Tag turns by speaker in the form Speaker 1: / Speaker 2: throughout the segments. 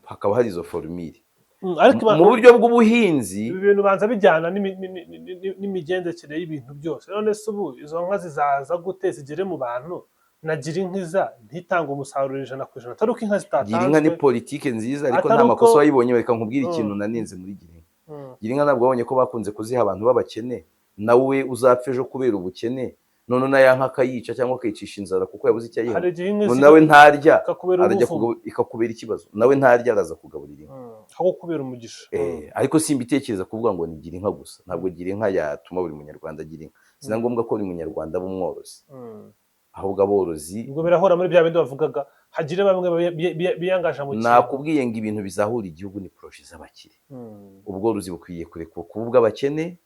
Speaker 1: Hakaba hari izo formule
Speaker 2: Ariko
Speaker 1: mu buryo bw'ubuhinzi.
Speaker 2: Ibi bintu banza bijyana n'imigendekere y'ibintu byose. None se ubu izo nka zizaza gute zigere mu bantu? Nagira inka iza ntitange umusaruro 100%, atari uko inka
Speaker 1: Gira inka ni
Speaker 2: zitatanzwe.
Speaker 1: politike nziza, ariko
Speaker 2: Atari
Speaker 1: nta makosa. Wayibonye, reka nkubwire ikintu nanenze muri gira inka. Gira inka, ntabwo wabonye ko bakunze kuziha abantu b'abakene, nawe uzapfa ejo kubera ubukene, none na ya nka akayica cyangwa akayicisha inzara kuko yabuze icyo ayiha.
Speaker 2: Hari igihe inka
Speaker 1: Ngo
Speaker 2: iza
Speaker 1: nawe ntarya,
Speaker 2: ikakubera
Speaker 1: arajya
Speaker 2: umuvumo.
Speaker 1: Ikakubera ikibazo, nawe ntarya, araza kugaburira inka.
Speaker 2: Aho kubera umugisha.
Speaker 1: Ariko simbitekereza kuvuga ngo ni gira inka gusa. Ntabwo gira inka yatuma buri munyarwanda agira inka. Si na ngombwa ko buri munyarwanda aba umworozi, ahubwo aborozi
Speaker 2: Ubwo birahura muri bya bindi bavugaga, hagire bamwe biyangaja mu kintu.
Speaker 1: Nakubwiye ngo ibintu bizahura igihugu ni projets z'abakire. Ubworozi bukwiye kurekwa kuba ubw'abakene,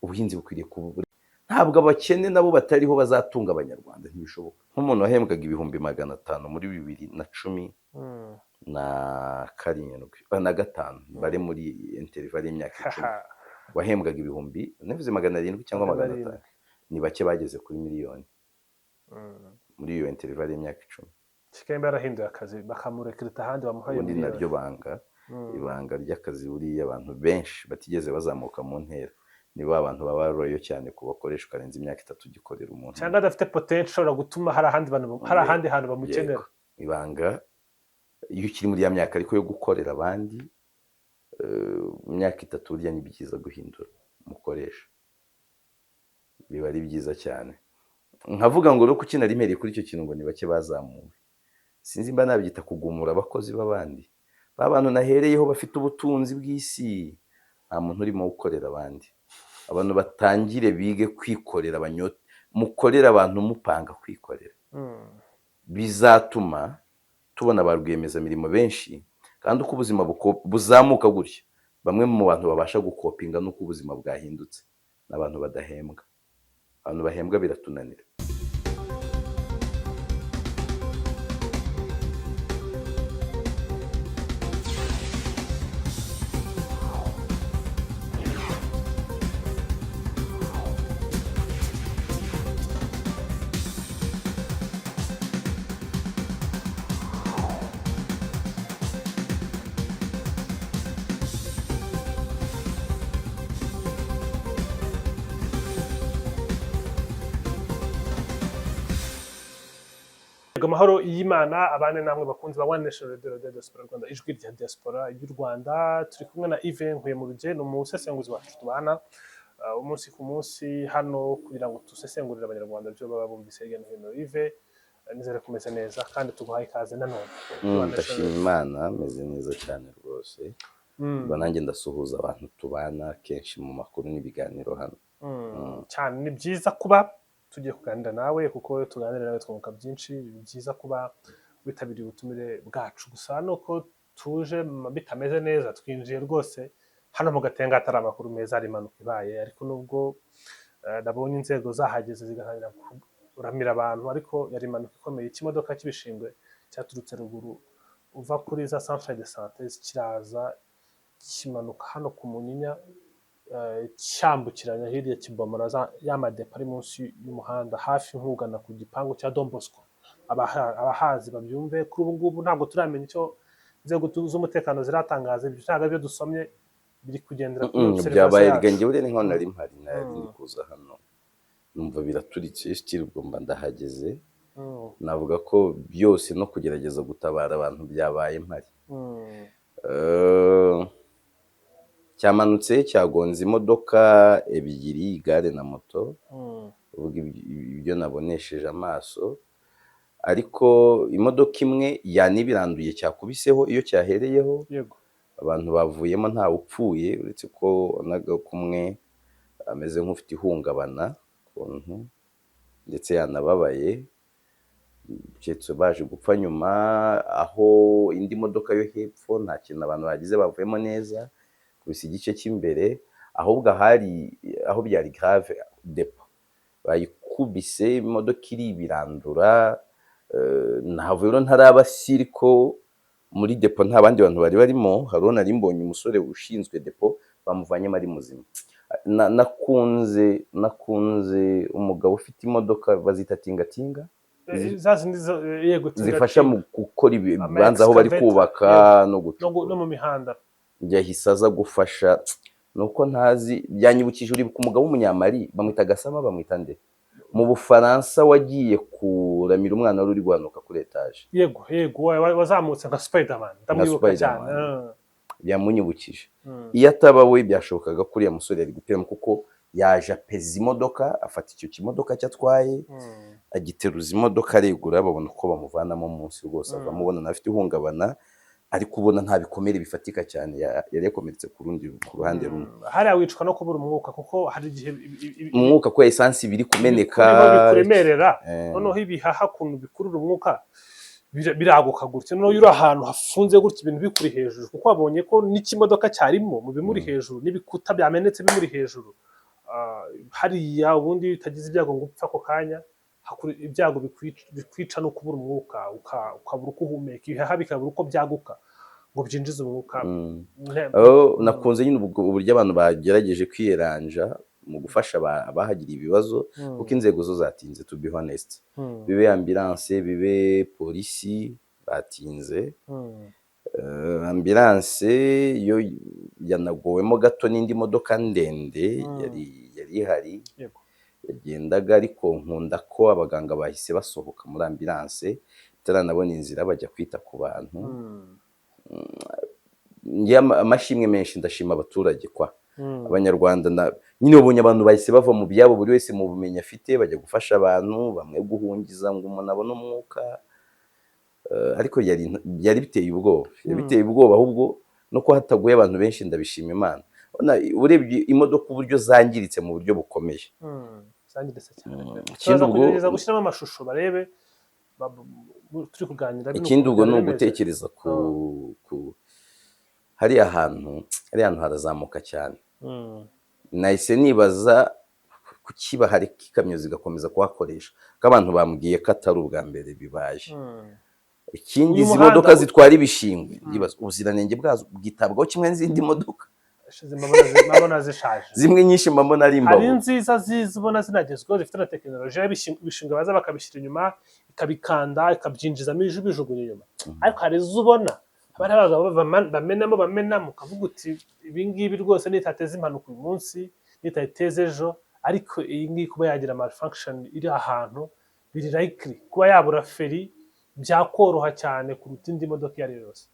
Speaker 1: ubuhinzi bukwiriye kuba, ntabwo abakene nabo batariho bazatunga abanyarwanda, ntibishoboka. Nk'umuntu wahembwaga 500,000 muri bibiri na cumi na karindwi na gatanu, bari muri intervalle y'imyaka 10, wahembwaga ibihumbi navuze 700 cyangwa
Speaker 2: Magana
Speaker 1: 500, ni bake bageze kuri miliyoni muri iyo intervalle y'imyaka 10.
Speaker 2: Kikembe yarahinduye akazi, bakamurekirita ahandi bamuhaye
Speaker 1: Ubundi
Speaker 2: miliyoni.
Speaker 1: naryo banga, ibanga ry'akazi buriya, abantu benshi batigeze bazamuka mu ntera ni ba bantu baba loyal cyane ku bakoresha, ukarenza imyaka 3 ugikorera umuntu.
Speaker 2: Cyangwa adafite potential ishobora gutuma hari ahandi bantu, hari ahandi hantu bamukenera.
Speaker 1: Yego. Ibanga, iyo ukiri muri ya myaka ariko yo gukorera abandi, mu myaka 3 burya ni byiza guhindura umukoresha, biba ari byiza cyane. Nkavuga ngo rero kuki nari mpereye kuri icyo kintu ngo ni bake bazamuwe? Sinzi mba nabyita kugumura abakozi b'abandi. Ba bantu nahereyeho bafite ubutunzi bw'isi, nta muntu urimo gukorera abandi. Abantu batangire bige kwikorera, mukorere abantu mupanga kwikorera. Bizatuma tubona ba rwiyemezamirimo benshi. Kandi uko ubuzima buzamuka gutya, bamwe mu bantu babasha gukopinga n'uko ubuzima bwahindutse ni abantu badahembwa. Abantu bahembwa biratunanira.
Speaker 2: Yego, amahoro y'Imana abane namwe bakunzi ba One Nation Radio, Radio Diaspora Rwanda, ijwi rya diaspora y'u Rwanda. Turi kumwe na Yves Nkuyemuruge, ni umusesenguzi wacu tubana umunsi ku munsi hano kugira ngo dusesengurire abanyarwanda ibyo baba bumvise hirya no hino. Yves, nizere kumeze neza kandi tuguhaye ikaze nanone. One Nation.
Speaker 1: Ndashima Imana, meze neza cyane rwose. Ubwo nanjye ndasuhuza abantu tubana kenshi mu makuru n'ibiganiro hano.
Speaker 2: Cyane, ni byiza kuba tugiye kuganira nawe, kuko iyo tuganira nawe twunguka byinshi. Ni byiza kuba witabiriye ubutumire bwacu. Gusa nuko tuje bitameze neza, twinjiye rwose hano mu Gatenga hatari amakuru meza, hari impanuka ibaye. Ariko nubwo nabonye inzego zahageze zigatangira kuramira abantu, ariko yari impanuka ikomeye. Ikimodoka cy'ibishingwe cyaturutse ruguru uva kuri za centre de santé, kiraza kimanuka hano ku Munyinya, cyambukiranya hirya, kibomora ya madepo ari munsi y'umuhanda, hafi nk'ugana ku gipangu cya Don Bosco. Abahazi babyumve. Kuri ubu ngubu ntabwo turamenya icyo inzego z'umutekano ziratangaza. Ibyo ntabwo aribyo dusomye, biri kugendera kuri observation
Speaker 1: Byabaye
Speaker 2: yacu.
Speaker 1: rega, njyewe ni nkaho nari mpari, nari ndi kuza hano numva biraturitse, still ubwo mba ndahageze. Navuga ko byose no kugerageza gutabara abantu byabaye mpari. Cyamanutse cyagonze imodoka ebyiri, igare na moto. Uvuga ibyo nabonesheje amaso, ariko imodoka imwe yanibiranduye, cyakubiseho iyo cyahereyeho. Abantu bavuyemo, ntawe upfuye, uretse ko wabonaga ko umwe ameze nk'ufite ihungabana ukuntu, ndetse yanababaye, keretse baje gupfa nyuma. Aho indi modoka yo hepfo nta kintu abantu bagize, bavuyemo neza, kubisa igice cy'imbere. Ahubwo ahari aho byari grave, depo bayikubise, imodoka iribirandura. Ntavuye rero ntaraba siri ko muri depo nta bandi bantu bari barimo. Hariho nari mbonye umusore ushinzwe depo, bamuvanyemo ari muzima. Nakunze umugabo ufite imodoka bazita tingatinga.
Speaker 2: Za zindi yego,
Speaker 1: zifasha mu gukora
Speaker 2: Ama
Speaker 1: ibibanza aho bari
Speaker 2: excavator,
Speaker 1: kubaka no
Speaker 2: no
Speaker 1: gucukura.
Speaker 2: Mu mihanda.
Speaker 1: Yahise aza gufasha, nuko ntazi, byanyibukije, uribuka umugabo w'umunyamali bamwita Gasama, bamwita nde, mu Bufaransa, wagiye kuramira umwana wari uri guhanuka kuri etaje?
Speaker 2: Yego, wazamutse nka Spiderman, ndamwibuka cyane.
Speaker 1: Spiderman. Byamunyibukije. Iyo ataba we, byashobokaga ko uriya musore yari gupiramo, kuko yaje apeza imodoka, afata icyo kimodoka cye atwaye, agiteruza imodoka, aregura, babona uko bamuvanamo munsi rwose. Avamo ubona afite ihungabana, ariko ubona nta bikomere bifatika cyane, yari yakomeretse ku rundi, ku ruhande rumwe.
Speaker 2: Hariya wicwa no kubura umwuka, kuko hari igihe
Speaker 1: Umwuka ko essence biri kumeneka.
Speaker 2: Biriho bikuremerera. Noneho ibihaha ukuntu bikurura umwuka biraguka gutya. Noneho iyo uri ahantu hafunze gutya, ibintu bikuri hejuru, kuko wabonye ko n'ikimodoka cyarimo mu bimuri hejuru n'ibikuta byamenetse bimuri hejuru. Hariya ubundi iyo utagize ibyago ngo upfe ako kanya, ibyago bikwica no kubura umwuka, ukabura uko uhumeka, ibihaha bikabura uko byaguka ngo byinjize umwuka.
Speaker 1: Oh, nakunze nyine uburyo abantu bagerageje kwiyeranja mu gufasha abahagiriye ibibazo, kuko inzego zo zatinze, to be honest, bibe ambulance, bibe polisi, batinze. Ambulance yo yanagowemo gato n'indi modoka ndende yari ihari, yagendaga, ariko nkunda ko abaganga bahise basohoka muri ambulance itaranabona inzira, bajya kwita ku bantu. Njye amashimwe menshi, ndashima abaturage kwa Abanyarwanda nyine ubonye abantu bahise bava mu byabo, buri wese mu bumenyi afite, bajya gufasha abantu, bamwe guhungiza ngo umuntu abone umwuka. Ariko yari biteye ubwoba, yari biteye ubwoba ahubwo no ko hataguye abantu benshi, ndabishima Imana. Urabona, urebye imodoka uburyo zangiritse mu buryo bukomeye.
Speaker 2: Zangiritse cyane pe.
Speaker 1: Ikindi
Speaker 2: Turaza
Speaker 1: ubwo
Speaker 2: kugerageza gushyiramo amashusho barebe turi kuganira bino
Speaker 1: Ikindi
Speaker 2: ukuntu
Speaker 1: ubwo ni
Speaker 2: byari bimeze.
Speaker 1: ugutekereza ku hariya hantu harazamuka cyane. Nahise nibaza kuki bahareka ikamyo zigakomeza kuhakoresha, ko abantu bambwiye ko atari ubwa mbere bibaye. Ikindi,
Speaker 2: Uyu
Speaker 1: izi
Speaker 2: muhanda
Speaker 1: modoka zitwara ibishingwe, ndibaza ubuziranenge bwazo bwitabwaho kimwe n'izindi modoka?
Speaker 2: Ashize mbabona zishaje.
Speaker 1: Zimwe nyinshi mbona ari
Speaker 2: Hari
Speaker 1: imbago.
Speaker 2: nziza ziza ubona zinagezweho, zifite na tekinoloji y'ibishingwe, baza bakabishyira inyuma, ikabikanda, ikabyinjizamo, bijugunya inyuma. Ariko hari izo ubona haba hari abagabo bamenamo, ukavuga uti ibi ngibi rwose nitateza impanuka uyu munsi, nitayiteza ejo, ariko iyi ngiyi kuba yagira malfunction iri ahantu biri likely, kuba yabura feri byakoroha cyane kuruta indi modoka iyo ari yo yose.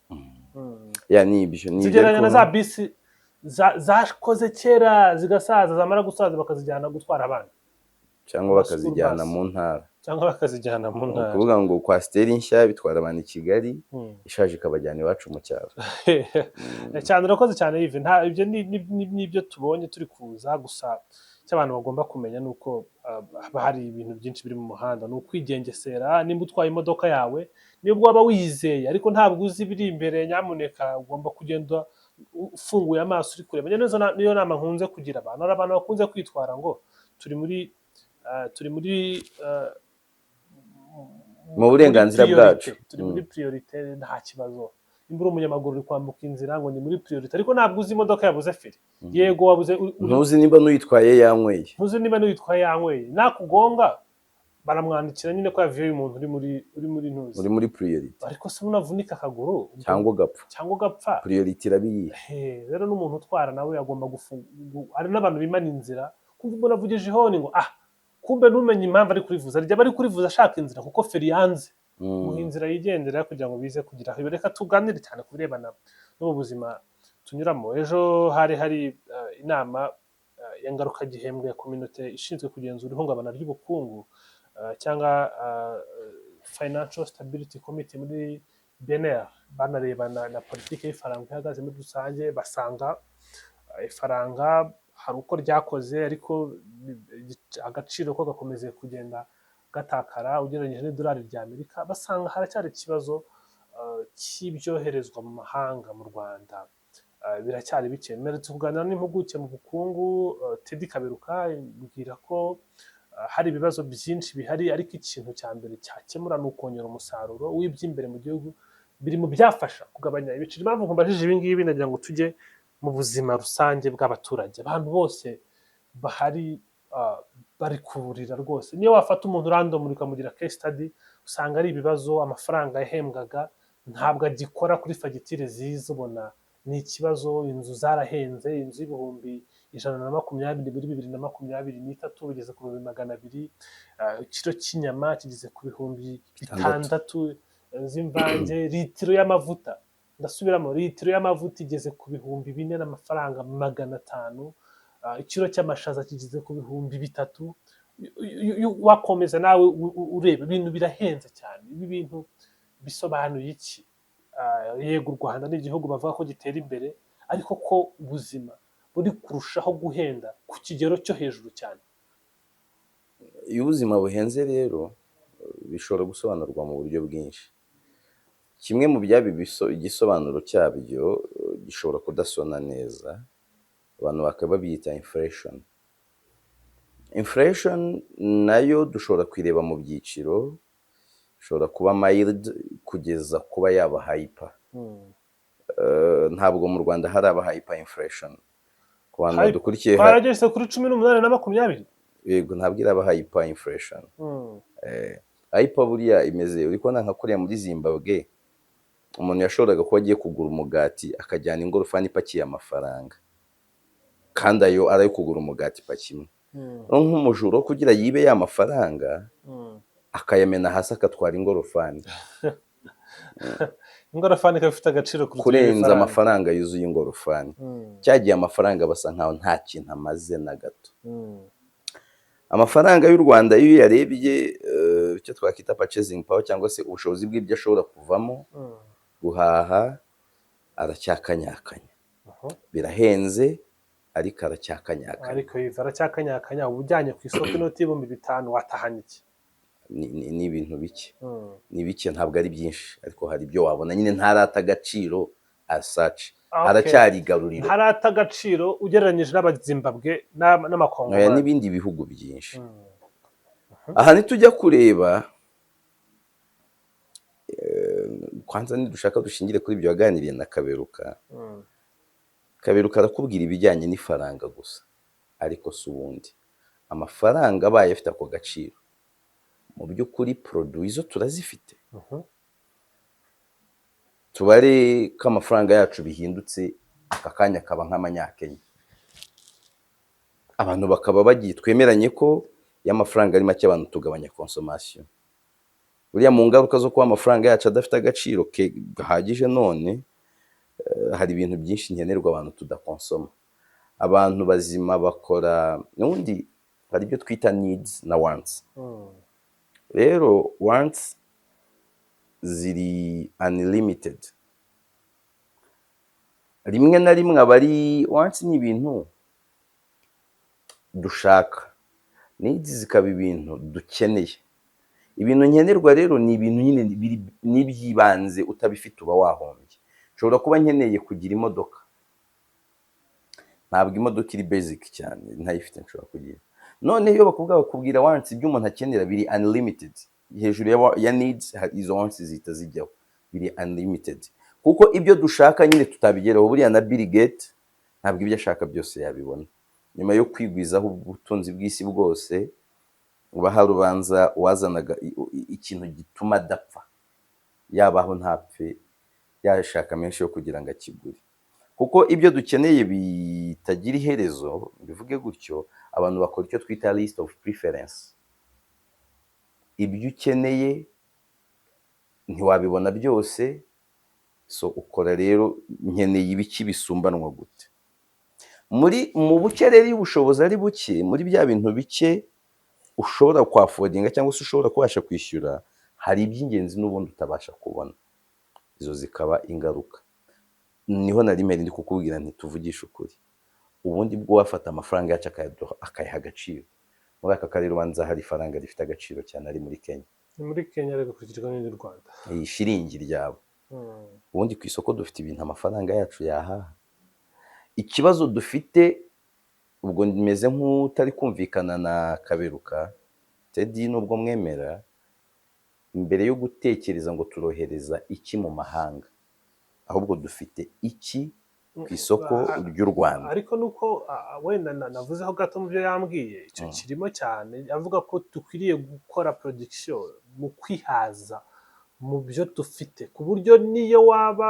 Speaker 1: Ya, ni ibyo, ni ibyo.
Speaker 2: Zigereranya na
Speaker 1: Ariko
Speaker 2: za bisi zakoze kera zigasaza, zamara gusaza bakazijyana gutwara abana.
Speaker 1: Cyangwa
Speaker 2: Ama
Speaker 1: bakazijyana
Speaker 2: school bus.
Speaker 1: mu ntara.
Speaker 2: Cyangwa bakazijyana mu
Speaker 1: Ni
Speaker 2: ntara.
Speaker 1: ukuvuga ngo coaster nshya bitwara abantu i Kigali, ishaje ikabajyana iwacu mu cyaro.
Speaker 2: Cyane, urakoze cyane Yves. Nta ibyo ni ibyo tubonye turi kuza gusa. Icyo abantu bagomba kumenya ni uko haba hari ibintu byinshi biri mu muhanda, ni ukwigengesera. Nimba utwaye imodoka yawe, nibwo waba wiyizeye, ariko ntabwo uzi ibiri imbere, nyamuneka ugomba kugenda ufunguye amaso, uri kureba. Niyo nama nkunze kugira abantu. Hari abantu bakunze kwitwara ngo turi muri
Speaker 1: Mu burenganzira
Speaker 2: muri
Speaker 1: bwacu.
Speaker 2: priorité. Turi muri priorité, nta kibazo. Nimba uri umunyamaguru uri kwambuka inzira, ngo ni muri priorité, ariko ntabwo uzi imodoka yabuze feri, yego wabuze
Speaker 1: Ntuzi niba n'uyitwaye yanyweye.
Speaker 2: Ntuzi niba n'uyitwaye yanyweye. Nakugonga baramwandikira nyine ko yaviye umuntu uri muri ntuzi
Speaker 1: Uri muri priorité.
Speaker 2: Ariko se unavunika akaguru
Speaker 1: Cyangwa ugapfa.
Speaker 2: Cyangwa ugapfa.
Speaker 1: Priorité iraba iyihe?
Speaker 2: Rero n'umuntu utwara nawe agomba gufunga. Hari n'abantu bimana inzira, kumva umuntu avugije ihoni ngo ah, kumbe ntumenye impamvu ari kurivuza, ryaba ari kurivuza ashaka inzira kuko feri yanze muha inzira yigendera kugira ngo bize kugira aho. Reka tuganire cyane ku birebana n'ubu buzima tunyuramo. Ejo hari inama ya ngarukagihembwe ya kominote ishinzwe kugenzura ihungabana ry'ubukungu, cyangwa Financial Stability Committee muri BNR. Banarebana na politiki y'ifaranga ihagaze muri rusange, basanga ifaranga hari uko ryakoze, ariko agaciro ko gakomeza kugenda gatakara ugereranyije n'idolari rya Amerika. Basanga haracyari ikibazo cy'ibyoherezwa mu mahanga mu Rwanda, biracyari bike. Mperutse kuganira n'impuguke mu bukungu, Teddy Kaberuka, mbwira ko hari ibibazo byinshi bihari, ariko ikintu cya mbere cyakemura ni ukongera umusaruro w'iby'imbere mu gihugu, biri mu byafasha kugabanya ibiciro. Impamvu nkumbajije ibi ngibi, nagira ngo tujye mu buzima rusange bw'abaturage, abantu bose bahari. Bari kurira rwose. Niyo wafata umuntu random ukamugira case study, usanga ari ibibazo. Amafaranga yahembwaga ntabwo agikora kuri fagitire ziza, ubona ni ikibazo. Inzu zarahenze, inzu y'120,000 muri 2023 bigeze ku 200,000. Ikiro cy'inyama kigeze ku 6000 z'imvange. Litiro y'amavuta, ndasubiramo, litiro y'amavuta igeze ku 4500. Ikiro cy'amashaza kigeze ku 3000. Wakomeza nawe ureba, ibintu birahenze cyane. Ibi bintu bisobanuye iki? Yego, u Rwanda ni igihugu bavuga ko gitera imbere, ariko ko ubuzima buri kurushaho guhenda ku kigero cyo hejuru cyane.
Speaker 1: Iyo ubuzima buhenze rero, bishobora gusobanurwa mu buryo bwinshi. Kimwe mu byaba igisobanuro cyabyo gishobora kudasona neza, abantu bakaba babyita inflation. Inflation nayo dushobora kuyireba mu byiciro, ishobora kuba mild kugeza kuba yaba hyper. Ntabwo mu Rwanda haraba hyper inflation ku bantu badukurikiye.
Speaker 2: Twarageze kuri 18 na 20.
Speaker 1: Yego, ntabwo iraba hyper inflation. Hyper buriya imeze, uri kubona nka kuriya muri Zimbabwe umuntu yashoboraga kuba agiye kugura umugati akajyana ingorofani ipakiye amafaranga, kandi ayo ari ayo kugura umugati ipaki imwe. Noneho nk'umujura wo kugira yibe ya mafaranga, akayamena hasi akatwara ingorofani.
Speaker 2: Ingorofani ikaba ifite agaciro kuruta
Speaker 1: kurenza
Speaker 2: ibifaranga.
Speaker 1: Amafaranga yuzuye ingorofani. Cyagiye amafaranga basa nkaho nta kintu amaze na gato. Amafaranga y'u Rwanda iyo uyarebye, icyo twakwita purchasing power cyangwa se ubushobozi bw'ibyo ashobora kuvamo guhaha, aracyakanyakanya. Birahenze ariko aracyakanyakanya.
Speaker 2: Ariko yiva aracyakanyakanya. Uba ujyanye ku isoko inoti y'5000, watahana iki?
Speaker 1: Ni ibintu bike. Ni bike, ntabwo ari byinshi, ariko hari ibyo wabona nyine. Ntarata agaciro as such. Haracyari igaruriro.
Speaker 2: Ntarata agaciro ugereranyije n'Abazimbabwe
Speaker 1: Oya,
Speaker 2: n'Amakongomani
Speaker 1: n'ibindi bihugu byinshi. Aha nitujya kureba, kwanza nidushaka dushingire kuri ibyo waganiriye na Kaberuka. Kaberuka arakubwira ibijyanye n'ifaranga gusa, ariko si ubundi amafaranga abaye afite ako gaciro, mu by'ukuri produit zo turazifite. Tubare ko amafaranga yacu bihindutse aka kanya akaba nk'amanyakenya, abantu bakaba bagiye, twemeranye ko iyo amafaranga ari make abantu tugabanya consommation. Buriya mu ngaruka zo kuba amafaranga yacu adafite agaciro gahagije none, hari ibintu byinshi nkenerwa abantu tudakonsoma. Abantu bazima bakora n'ubundi, hari ibyo twita needs na wants. Rero wants ziri unlimited. Rimwe na rimwe aba ari wants, ni ibintu dushaka, needs zikaba ibintu dukeneye. Ibintu nkenerwa rero ni ibintu nyine n'iby'ibanze, utabifite uba wahombye. Nshobora kuba nkeneye kugira imodoka, ntabwo imodoka iri basic cyane, ntayifite nshobora kugira. None iyo bakubwira wants, ibyo umuntu akenera biri unlimited. Hejuru ya needs hari izo wants zihita zijyaho, biri unlimited, kuko ibyo dushaka nyine tutabigeraho. Buriya na Bill Gates ntabwo ibyo ashaka byose yabibona. Nyuma yo kwigwizaho ubutunzi bw'isi bwose, uba hari ubanza wazanaga ikintu gituma adapfa, yabaho ntapfe, yashaka menshi yo kugira ngo akigure, kuko ibyo dukeneye bitagira iherezo. Bivuge gutyo, abantu bakora icyo twita list of preference. Ibyo ukeneye ntiwabibona byose, so ukora rero nkeneye ibiki bisumbanwa gute. Muri mu buke rero, iyo ubushobozi ari buke, muri bya bintu bike ushobora kwaffordinga cyangwa se ushobora kubasha kwishyura, hari iby'ingenzi n'ubundi utabasha kubona, izo zikaba ingaruka. Niho nari mperi ndi kukubwira nti tuvugishe ukuri, ubundi bwo wafata amafaranga yacu akayaha agaciro. Muri aka karere ubanza hari ifaranga rifite agaciro cyane ari muri Kenya.
Speaker 2: Ni muri Kenya, ariko gukurikirwa n'iryo Rwanda.
Speaker 1: Iyi shiringi ryabo. Ubundi ku isoko dufite ibintu amafaranga yacu yahaha. Ikibazo dufite, ubwo meze nk'utari kumvikana na Kaberuka Teddy, nubwo mwemera, mbere yo gutekereza ngo turohereza iki mu mahanga, ahubwo dufite iki ku isoko ry'u Rwanda.
Speaker 2: Ariko nuko wenda navuzeho gato mu byo yambwiye, icyo kirimo cyane, avuga ko dukwiriye gukora production mu kwihaza mu byo dufite, ku buryo niyo waba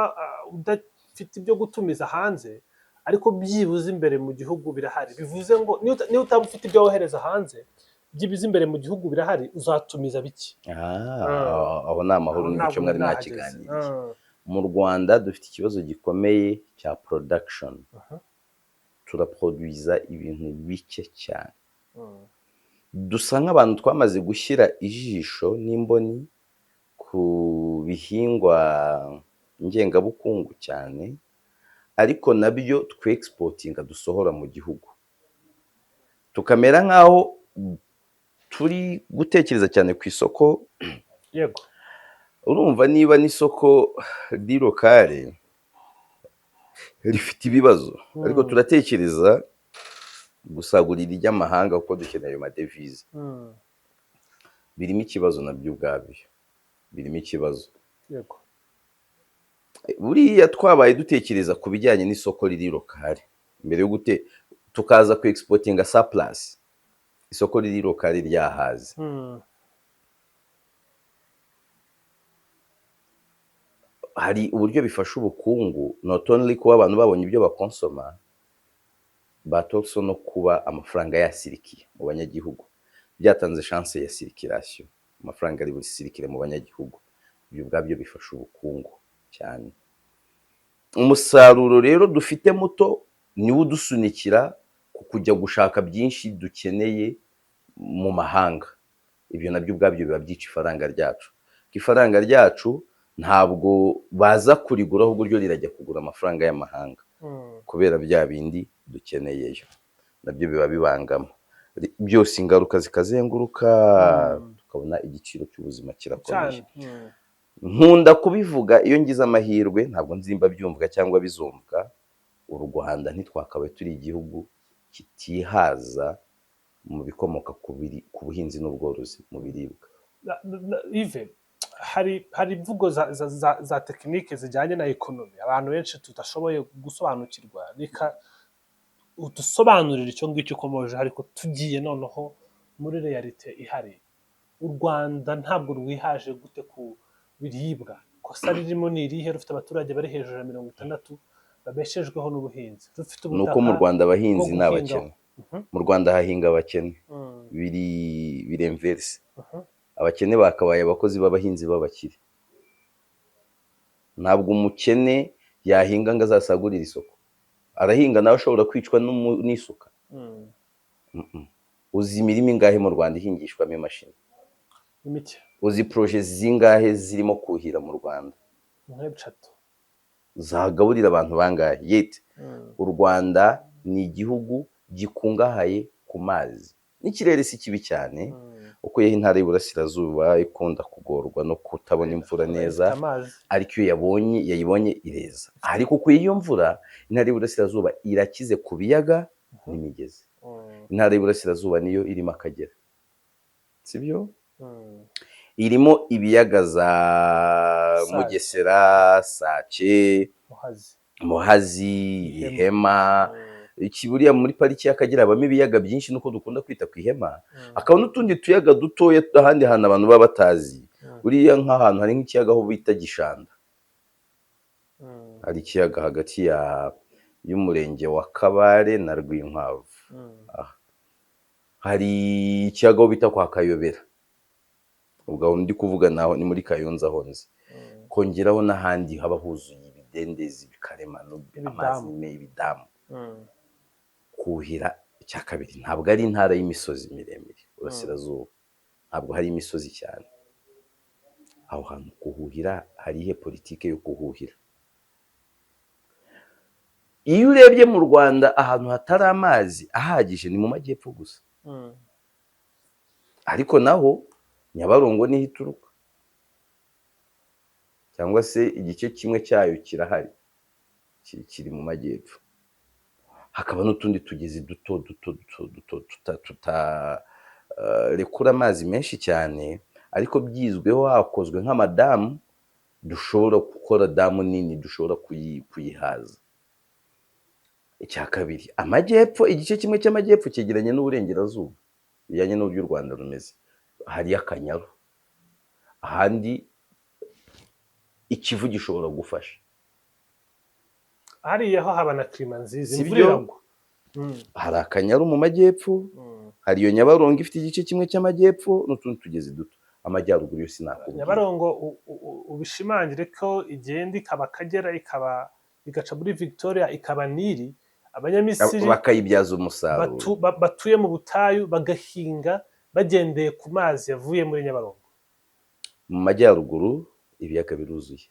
Speaker 2: udafite ibyo gutumiza hanze, ariko byibuze imbere mu gihugu birahari. Bivuze ngo niyo utaba ufite ibyo wohereza hanze, byibuze imbere mu gihugu birahari, uzatumiza bike.
Speaker 1: Aho ni amahoro.
Speaker 2: Aho
Speaker 1: n'icyo
Speaker 2: ntabwo
Speaker 1: mwari
Speaker 2: nahageze.
Speaker 1: mwakiganiriye. Mu Rwanda dufite ikibazo gikomeye cya production. Turaproduiza ibintu bike cyane. Dusa nk'abantu twamaze gushyira ijisho n'imboni ku bihingwa ngengabukungu cyane, ariko nabyo twexportinga, dusohora mu gihugu, tukamera nk'aho turi gutekereza cyane ku isoko. Urumva, niba n'isoko ri local rifite ibibazo, ariko turatekereza gusagurira iry'amahanga kuko dukeneye ayo madevize. Birimo ikibazo, nabyo ubwabyo birimo ikibazo. Buriya twabaye dutekereza ku bijyanye n'isoko riri local mbere yo gute, tukaza ku exportinga surplus, isoko riri local ryahaze. Hari uburyo bifasha ubukungu, not only kuba abantu babonye ibyo bakonsoma, but also no kuba amafaranga yasirikiye mu banyagihugu, byatanze chance ya circulation, amafaranga ari busirikire mu banyagihugu. Ibyo ubwabyo bifasha ubukungu cyane. Umusaruro rero dufite muto niwo udusunikira ku kujya gushaka byinshi dukeneye mu mahanga. Ibyo nabyo ubwabyo biba byica ifaranga ryacu. Ifaranga ryacu ntabwo baza kurigura, ahubwo ryo rirajya kugura amafaranga y'amahanga kubera bya bindi dukeneyeyo, nabyo biba bibangama byose, ingaruka zikazenguruka, tukabona igiciro cy'ubuzima kirakomeye.
Speaker 2: Cyane.
Speaker 1: Nkunda kubivuga iyo ngize amahirwe, ntabwo nzimba byumvwa cyangwa bizumvwa. U Rwanda ntitwakabaye turi igihugu kitihaza mu bikomoka ku buhinzi n'ubworozi, mu biribwa.
Speaker 2: Yves, hari imvugo za tekinike zijyanye na economy abantu benshi tudashoboye gusobanukirwa. Reka udusobanurire icyo ngicyo ukomoje, ariko tugiye noneho muri réalité ihari. U Rwanda ntabwo rwihaje gute ku biribwa? Ikosa ririmo ni irihe? Rufite abaturage bari hejuru ya 60 babeshejweho n'ubuhinzi, rufite
Speaker 1: Ni uko mu
Speaker 2: ubutaka
Speaker 1: Rwanda abahinzi
Speaker 2: bwo
Speaker 1: ni abakene.
Speaker 2: guhingaho.
Speaker 1: Mu Rwanda hahinga abakene. Biri inverse. Abakene bakabaye abakozi b'abahinzi b'abakire. Ntabwo umukene yahinga ngo azasagurire isoko. Arahinga nawe ashobora kwicwa n'isuka. Uzi imirima ingahe mu Rwanda ihingishwamo imashini?
Speaker 2: Ni mike.
Speaker 1: Uzi projets zingahe zirimo kuhira mu Rwanda?
Speaker 2: Nk'eshatu.
Speaker 1: Zagaburira abantu bangahe yet? U Rwanda ni igihugu gikungahaye ku mazi, n'ikirere si kibi cyane. Ukuyeho intara y'Iburasirazuba ikunda kugorwa no kutabona imvura neza,
Speaker 2: Ifite amazi.
Speaker 1: ariko iyo yabonye, yayibonye ireza. Ariko ukuye iyo mvura, intara y'Iburasirazuba irakize ku biyaga n'imigezi. Intara y'Iburasirazuba niyo irimo Akagera, sibyo? Irimo ibiyaga za
Speaker 2: Sake.
Speaker 1: Mugesera, Sake,
Speaker 2: Muhazi.
Speaker 1: Muhazi,
Speaker 2: Ihema.
Speaker 1: Ihema. Iki buriya muri pariki y'Akagera habamo ibiyaga byinshi, nuko dukunda kwita ku Ihema. Hakaba n'utundi tuyaga dutoya ahandi hantu abantu baba batazi. Buriya nk'ahantu hari nk'ikiyaga aho bita Gishanda. Hari ikiyaga hagati y'umurenge wa Kabare na Rwinkwavu. Hari ikiyaga aho bita kwa Kayobera, ubwo aho ndi kuvuga naho ni muri Kayonza aho nzi. Kongeraho n'ahandi haba huzuye ibidendezi bikaremano, amazi
Speaker 2: Ibidamu.
Speaker 1: ibidamu. Kuhira, icya kabiri, ntabwo ari intara y'imisozi miremire. Burasirazuba ntabwo hari imisozi cyane. Aho hantu kuhuhira, hari ihe politike yo kuhuhira? Iyo urebye mu Rwanda, ahantu hatari amazi ahagije ni mu majyepfo gusa. Ariko naho Nyabarongo niho ituruka, cyangwa se igice kimwe cyayo kirahari, kiri mu majyepfo. Hakaba n'utundi tugezi duto duto duto duto tutarekura amazi menshi cyane, ariko byizweho hakozwe nk'amadamu, dushobora gukora damu nini dushobora kuyihaza. Icya kabiri, amajyepfo, igice kimwe cy'amajyepfo cyegeranye n'uburengerazuba, bijyanye n'uburyo u Rwanda rumeze, hariyo Akanyaru, ahandi Ikivu gishobora gufasha.
Speaker 2: Hariya ho haba na climat nziza,
Speaker 1: Si
Speaker 2: imvura
Speaker 1: byo?
Speaker 2: iragwa.
Speaker 1: Hari Akanyaru mu majyepfo, hari iyo Nyabarongo ifite igice kimwe cy'amajyepfo n'utundi tugezi duto. Amajyaruguru yo sinakubwira.
Speaker 2: Nyabarongo, ubishimangire ko igenda ikaba Akagera, ikaba igaca muri Victoria, ikaba Nili. Abanyamisiri
Speaker 1: bakayibyaza umusaruro.
Speaker 2: Batuye mu butayu bagahinga bagendeye ku mazi yavuye muri Nyabarongo.
Speaker 1: Mu majyaruguru ibiyaga biruzuye,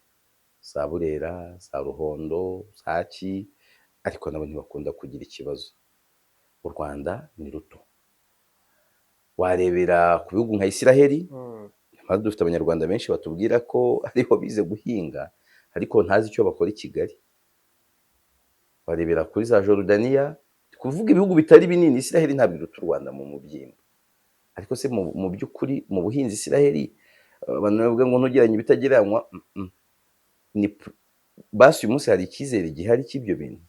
Speaker 1: za Burera, za Ruhondo, za Ki, ariko nabo ntibakunda kugira ikibazo. U Rwanda ni ruto, warebera ku bihugu nka Isiraheli. Nyamara dufite Abanyarwanda benshi batubwira ko ariho bize guhinga, ariko ntazi icyo bakora i Kigali. Warebera kuri za Jorudaniya, kuvuga ibihugu bitari binini. Isiraheli ntabwo iruta u Rwanda mu mubyimba, ariko se mu by'ukuri mu buhinzi Isiraheli, abantu bavuga ngo ntugeranye ibitagereranywa, ni basi uyu munsi hari icyizere gihari cy'ibyo bintu.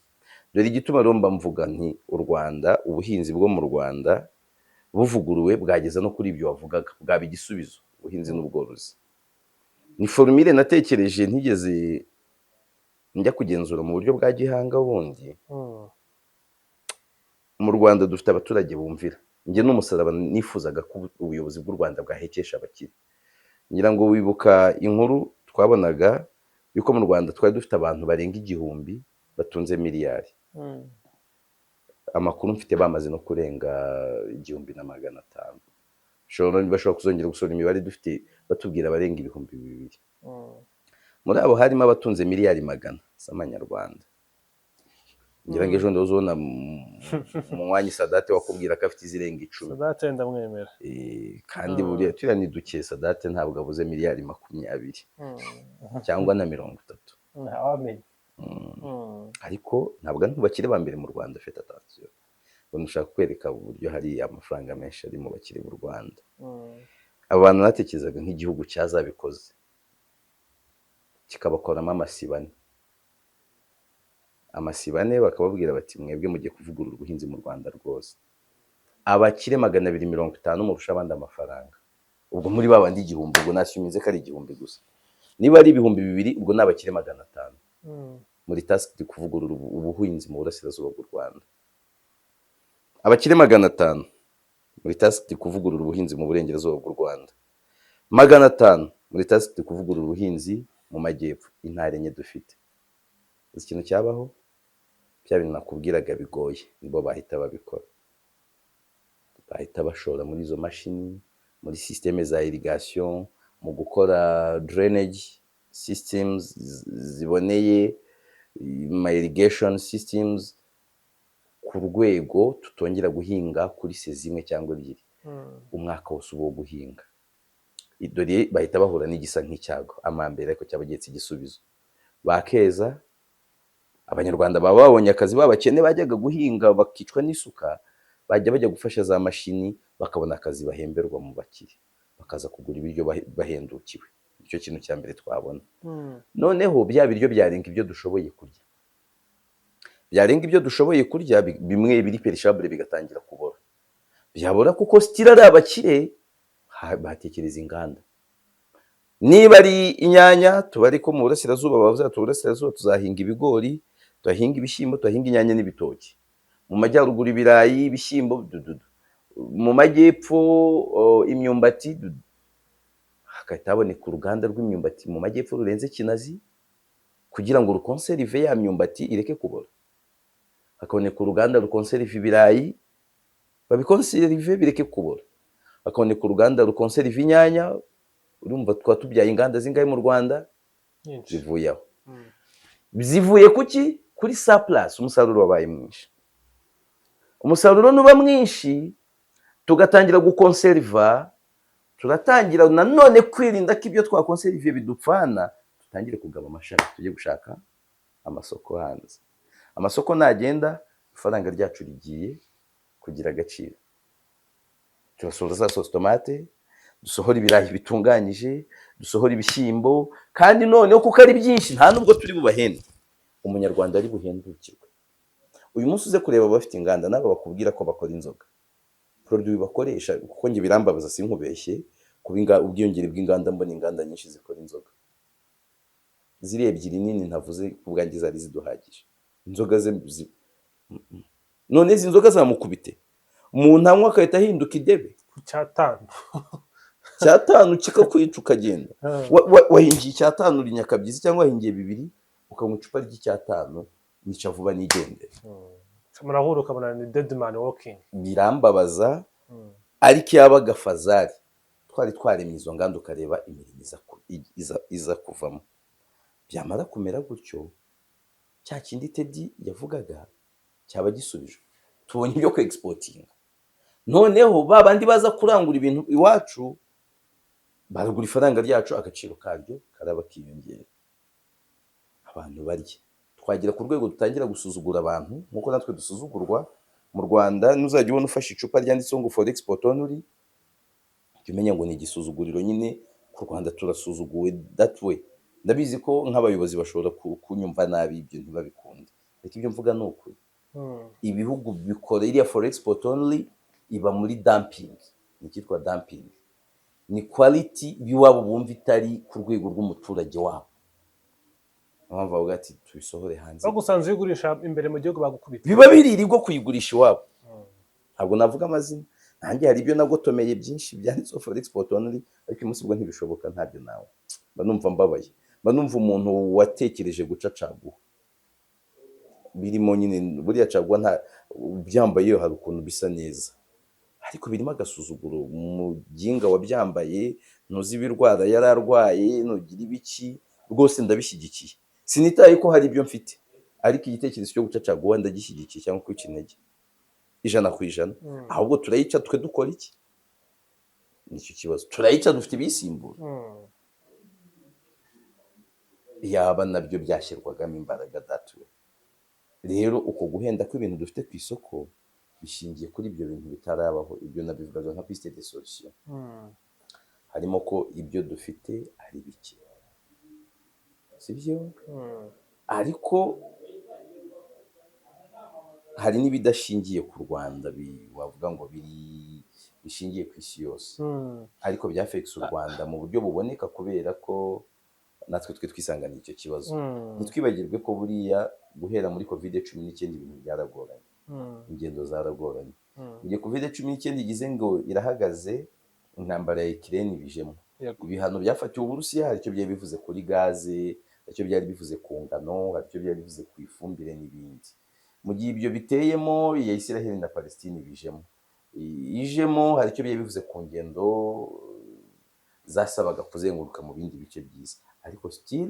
Speaker 1: Dore igituma rero mba mvuga nti u Rwanda, ubuhinzi bwo mu Rwanda buvuguruwe bwageza no kuri ibyo wavugaga, bwaba igisubizo. Ubuhinzi n'ubworozi ni formule natekereje, ntigeze njya kugenzura mu buryo bwa gihanga bundi. Mu Rwanda dufite abaturage bumvira. Njye n'umusaraba nifuzaga ko ubuyobozi bw'u Rwanda bwahekesha abakire. Ngira ngo wibuka inkuru twabonaga yuko mu Rwanda twari dufite abantu barenga 1000 batunze miliyari. Amakuru mfite, bamaze no kurenga 1500. Bashobora kuzongera gusohora imibare dufite batubwira abarenga 2000. Muri abo harimo abatunze miliyari 100 z'amanyarwanda. Ngira ngo ejo ndazubona Munywanyi Sadate wakubwira ko afite izirenga 10.
Speaker 2: Sadate ndamwemera.
Speaker 1: Kandi buriya turiya ni duke. Sadate ntabwo abuze miliyari 20 cyangwa na 30.
Speaker 2: Ntawamenya.
Speaker 1: Ariko ntabwo ari mu bakire ba mbere mu Rwanda. Faites attention, ubwo nshaka kwereka uburyo hari amafaranga menshi ari mu bakire b'u Rwanda. Abo bantu natekerezaga nk'igihugu cyazabikoze kikabakoramo amasibane, amasibane, bakababwira bati: "Mwebwe mugiye kuvugurura ubuhinzi mu Rwanda rwose." Abakire 250 murusha abandi amafaranga, ubwo muri ba bandi 1000, ubwo nasumize ko ari 1000 gusa, niba ari 2000, ubwo ni abakire 500. Muri task kuvugurura ubuhinzi mu burasirazuba bw'u Rwanda, abakire 500. Muri task kuvugurura ubuhinzi mu burengerazuba bw'u Rwanda, 500. Muri task kuvugurura ubuhinzi mu majyepfo, intara enye dufite. Uzi ikintu cyabaho? Bya bintu nakubwiraga bigoye nibo bahita babikora, bahita bashora muri izo mashini, muri système za irrigation, mu gukora drainage systems ziboneye, ma irrigation systems, ku rwego tutongera guhinga kuri saison imwe cyangwa ebyiri, umwaka wose uba uwo guhinga. Dore bahita bahura n'igisa nk'icyago amambere, ariko cyaba gihetse igisubizo. Bakeza, Abanyarwanda baba babonye akazi. Babakene bajyaga guhinga bakicwa n'isuka, bajya bajya gufasha za mashini, bakabona akazi bahemberwa mu bakire, bakaza kugura ibiryo bahendukiwe. Nicyo kintu cya mbere twabona. Noneho bya biryo byarenga ibyo dushoboye kurya, byarenga ibyo dushoboye kurya, bimwe biri périssable bigatangira kubora. Byabora, kuko still ari abakire, batekereza inganda. Niba ari inyanya, tuba ariko mu burasirazuba bavuze ati: "Uburasirazuba tuzahinga ibigori, tuhahinga ibishyimbo, tuhahinga inyanya n'ibitoki, mu majyaruguru ibirayi, ibishyimbo, dududu, mu majyepfo imyumbati, dudu." Hagahita haboneka uruganda rw'imyumbati mu majyepfo rurenze Kinazi, kugira ngo rukonserive ya myumbati ireke kubora. Hakaboneka uruganda rukonserive ibirayi, babikonserive bireke kubora. Hakaboneka uruganda rukonserive inyanya. Urumva twaba tubyaye inganda zingahe mu Rwanda?
Speaker 2: Nyinshi.
Speaker 1: Zivuye aho. Zivuye kuki? Kuri surplus. Umusaruro wabaye mwinshi. Umusaruro nuba mwinshi, tugatangira gukonseriva, turatangira nanone kwirinda ko ibyo twakonseriviye bidupfana, dutangire kugaba amashami, tujye gushaka amasoko hanze. Amasoko nagenda, ifaranga ryacu rigiye kugira agaciro. Turasohora za sauce tomate, dusohora ibirayi bitunganyije, dusohora ibishyimbo, kandi noneho kuko ari byinshi, nta nubwo turi bubahende. Umunyarwanda ari buhendukirwe. Uyu munsi uze kureba abafite inganda n'aba bakubwira ko bakora inzoga, produit bakoresha, kuko njye birambabaza, sinkubeshye, kuba ubwiyongere bw'inganda, mbona inganda nyinshi zikora inzoga ziriya ebyiri nini ntavuze ku bwanjye zari ziduhagije inzoga ze none izi nzoga zamukubite umuntu anywa agahita ahinduka idebe.
Speaker 2: Ku cyatanu.
Speaker 1: Cyatanu kikakwica ukagenda. Wahingiye icyatanu uri nyakabyizi, cyangwa wahingiye bibiri, ukanywa icupa ry'icyatanu, nica vuba nigendere.
Speaker 2: Murahura ukabona ni dead man walking.
Speaker 1: Birambabaza. Ariko yabaga fazari twari twaremye izo nganda, ukareba imirimo iza kuvamo, byamara kumera gutyo, cya kindi Teddy yavugaga cyaba gisubijwe. Tubonye ibyo ku exportinga, noneho ba bandi baza kurangura ibintu iwacu baragura ifaranga ryacu, agaciro karyo karaba kiyongera, abantu barya. Twagera ku rwego dutangira gusuzugura abantu nk'uko natwe dusuzugurwa mu Rwanda. Nuzajya ubona ufashe icupa ryanditseho ngo "for export only", jya umenya ngo ni igisuzuguriro nyine ku Rwanda, turasuzuguwe that way. Ndabizi ko nk'abayobozi bashobora kunyumva nabi, ibyo ntibabikunde, ariko ibyo mvuga ni ukuri. Ibihugu bikora iriya for export only iba muri dumping. Ni icyitwa dumping, ni quality y'iwabo bumva itari ku rwego rw'umuturage wabo. Niyo mpamvu bavuga ati tubisohore hanze.
Speaker 2: Bagusanze uyigurisha imbere mu gihugu bagukubita.
Speaker 1: Biba biririrwa kuyigurisha iwabo. Ntabwo navuga amazina, nanjye hari ibyo nagotomeye byinshi byanditseho for export only, ariko uyu munsi ubwo ntibishoboka, ntabyo nawe. Mba numva mbabaye, mba numva umuntu watekereje guca caguwa birimo nyine. Buriya caguwa nta ubyambaye hari ukuntu bisa neza, ariko birimo agasuzuguro. Umuginga wabyambaye ntuzi ibirwara yari arwaye, nugira ibiki. Rwose ndabishyigikiye, sinitaye ko hari ibyo mfite, ariko igitekerezo cyo guca caguwa ndagishyigikiye, cyangwa kwica intege, 100%. Ahubwo turayica twe dukora iki? Nicyo kibazo. Turayica dufite ibisimbura? Yaba nabyo byashyirwagamo imbaraga datuwe. Rero uko guhenda kw'ibintu dufite ku isoko bishingiye kuri ibyo bintu bitarabaho. Ibyo nabivugaga nka piste de solution. Harimo ko ibyo dufite ari bike, sibyo? Ariko hari n'ibidashingiye ku Rwanda, wavuga ngo biri bishingiye ku isi yose, ariko byafekise u Rwanda mu buryo buboneka, kubera ko natwe twe twisanganiye icyo kibazo. Ntitwibagirwe ko buriya guhera muri Covid-19 ibintu byaragoranye, ingendo zaragoranye. Mu gihe Covid-19 igize ngo irahagaze, intambara ya Ukraine ibijemo. Ibihano byafatiwe Uburusiya hari icyo byari bivuze kuri gaze, hari icyo byari bivuze ku ngano, hari icyo byari bivuze ku ifumbire n'ibindi. Mu gihe ibyo biteyemo, iya Israel na Palestine ibijemo, ijemo, hari icyo byari bivuze ku ngendo zasabaga kuzenguruka mu bindi bice by'isi. Ariko still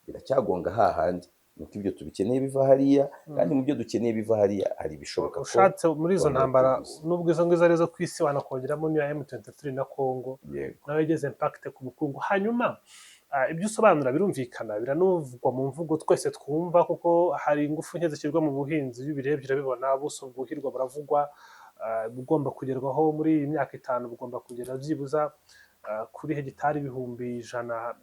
Speaker 1: biracyagonga hahandi, nuko ibyo tubikeneye biva hariya, kandi mu byo dukeneye biva hariya hari ibishoboka ko
Speaker 2: Ushatse muri izo
Speaker 1: twongera
Speaker 2: ntambara,
Speaker 1: tuguze.
Speaker 2: nubwo izo ngizo ari izo ku isi, wanakongeramo n'iya M23 na Congo, nayo igeze impact ku bukungu. Hanyuma ibyo usobanura birumvikana, biranuvugwa mu mvugo twese twumva, kuko hari ingufu nke zishyirwa mu buhinzi. Iyo ubirebye urabibona, ubuso bwuhirwa buravugwa, bugomba kugerwaho muri iyi myaka 5, bugomba kugera byibuza kuri hegitari 100,000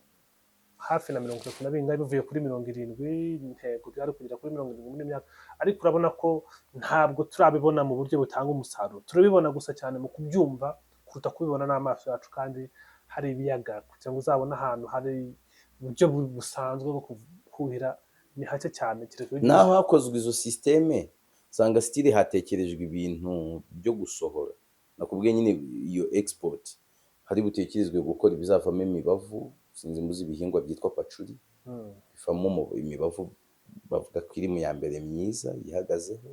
Speaker 2: hafi na mirongo itatu na bingahe, bivuye kuri 70. Intego byari kugera kuri 70 muri myaka, ariko urabona ko ntabwo turabibona mu buryo butanga umusaruro. Turabibona gusa cyane mu kubyumva kuruta kubibona n'amaso yacu. Kandi hari ibiyaga, kugira ngo uzabone ahantu hari uburyo busanzwe bwo kuhira ni hake cyane, kereka iyo ugize-
Speaker 1: Naho hakozwe izo système, usanga still hatekerejwe ibintu byo gusohora. Nakubwiye nyine iyo export, hari butekerezwe gukora ibizavamo imibavu. Sinzi muzi ibihingwa byitwa patchouli, bivamo imibavu bavuga ko iri mu ya mbere myiza yihagazeho.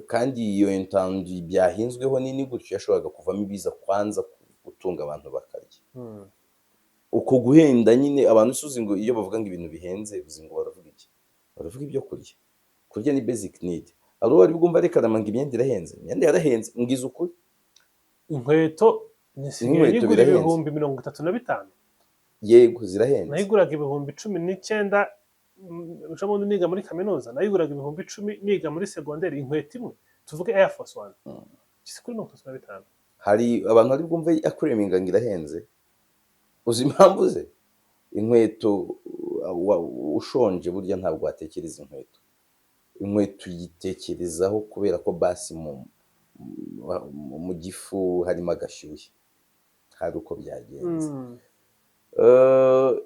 Speaker 1: Kandi iyo étendue byahinzweho nini gutyo yashoboraga kuvamo ibiza kwanza gutunga abantu bakarya. Uko guhenda nyine, abantu usuzi ngo iyo bavuga ngo ibintu bihenze, uzi ngo baravuga iki? Baravuga ibyo kurya. Kurya ni basic need. Hari uwo wari bwumva reka ngo imyenda irahenze? Imyenda yarahenze, mbwiza ukuri.
Speaker 2: Inkweto nisigaye
Speaker 1: N'inkweto
Speaker 2: nyigura
Speaker 1: birahenze.
Speaker 2: 35,000.
Speaker 1: Yego, zirahenze.
Speaker 2: Nayiguraga 19,000 ejo bundi niga muri kaminuza, nayiguraga 10,000 niga muri segonderi. Inkweto imwe, tuvuge Air Force One, kisi kuri 35.
Speaker 1: Hari abantu bari bwumve akureminga ngo irahenze. Uzi impamvu ze? Inkweto, ushonje burya ntabwo watekereza inkweto. Inkweto uyitekerezaho kubera ko basi mu gifu harimo agashyushye, hari uko byagenze.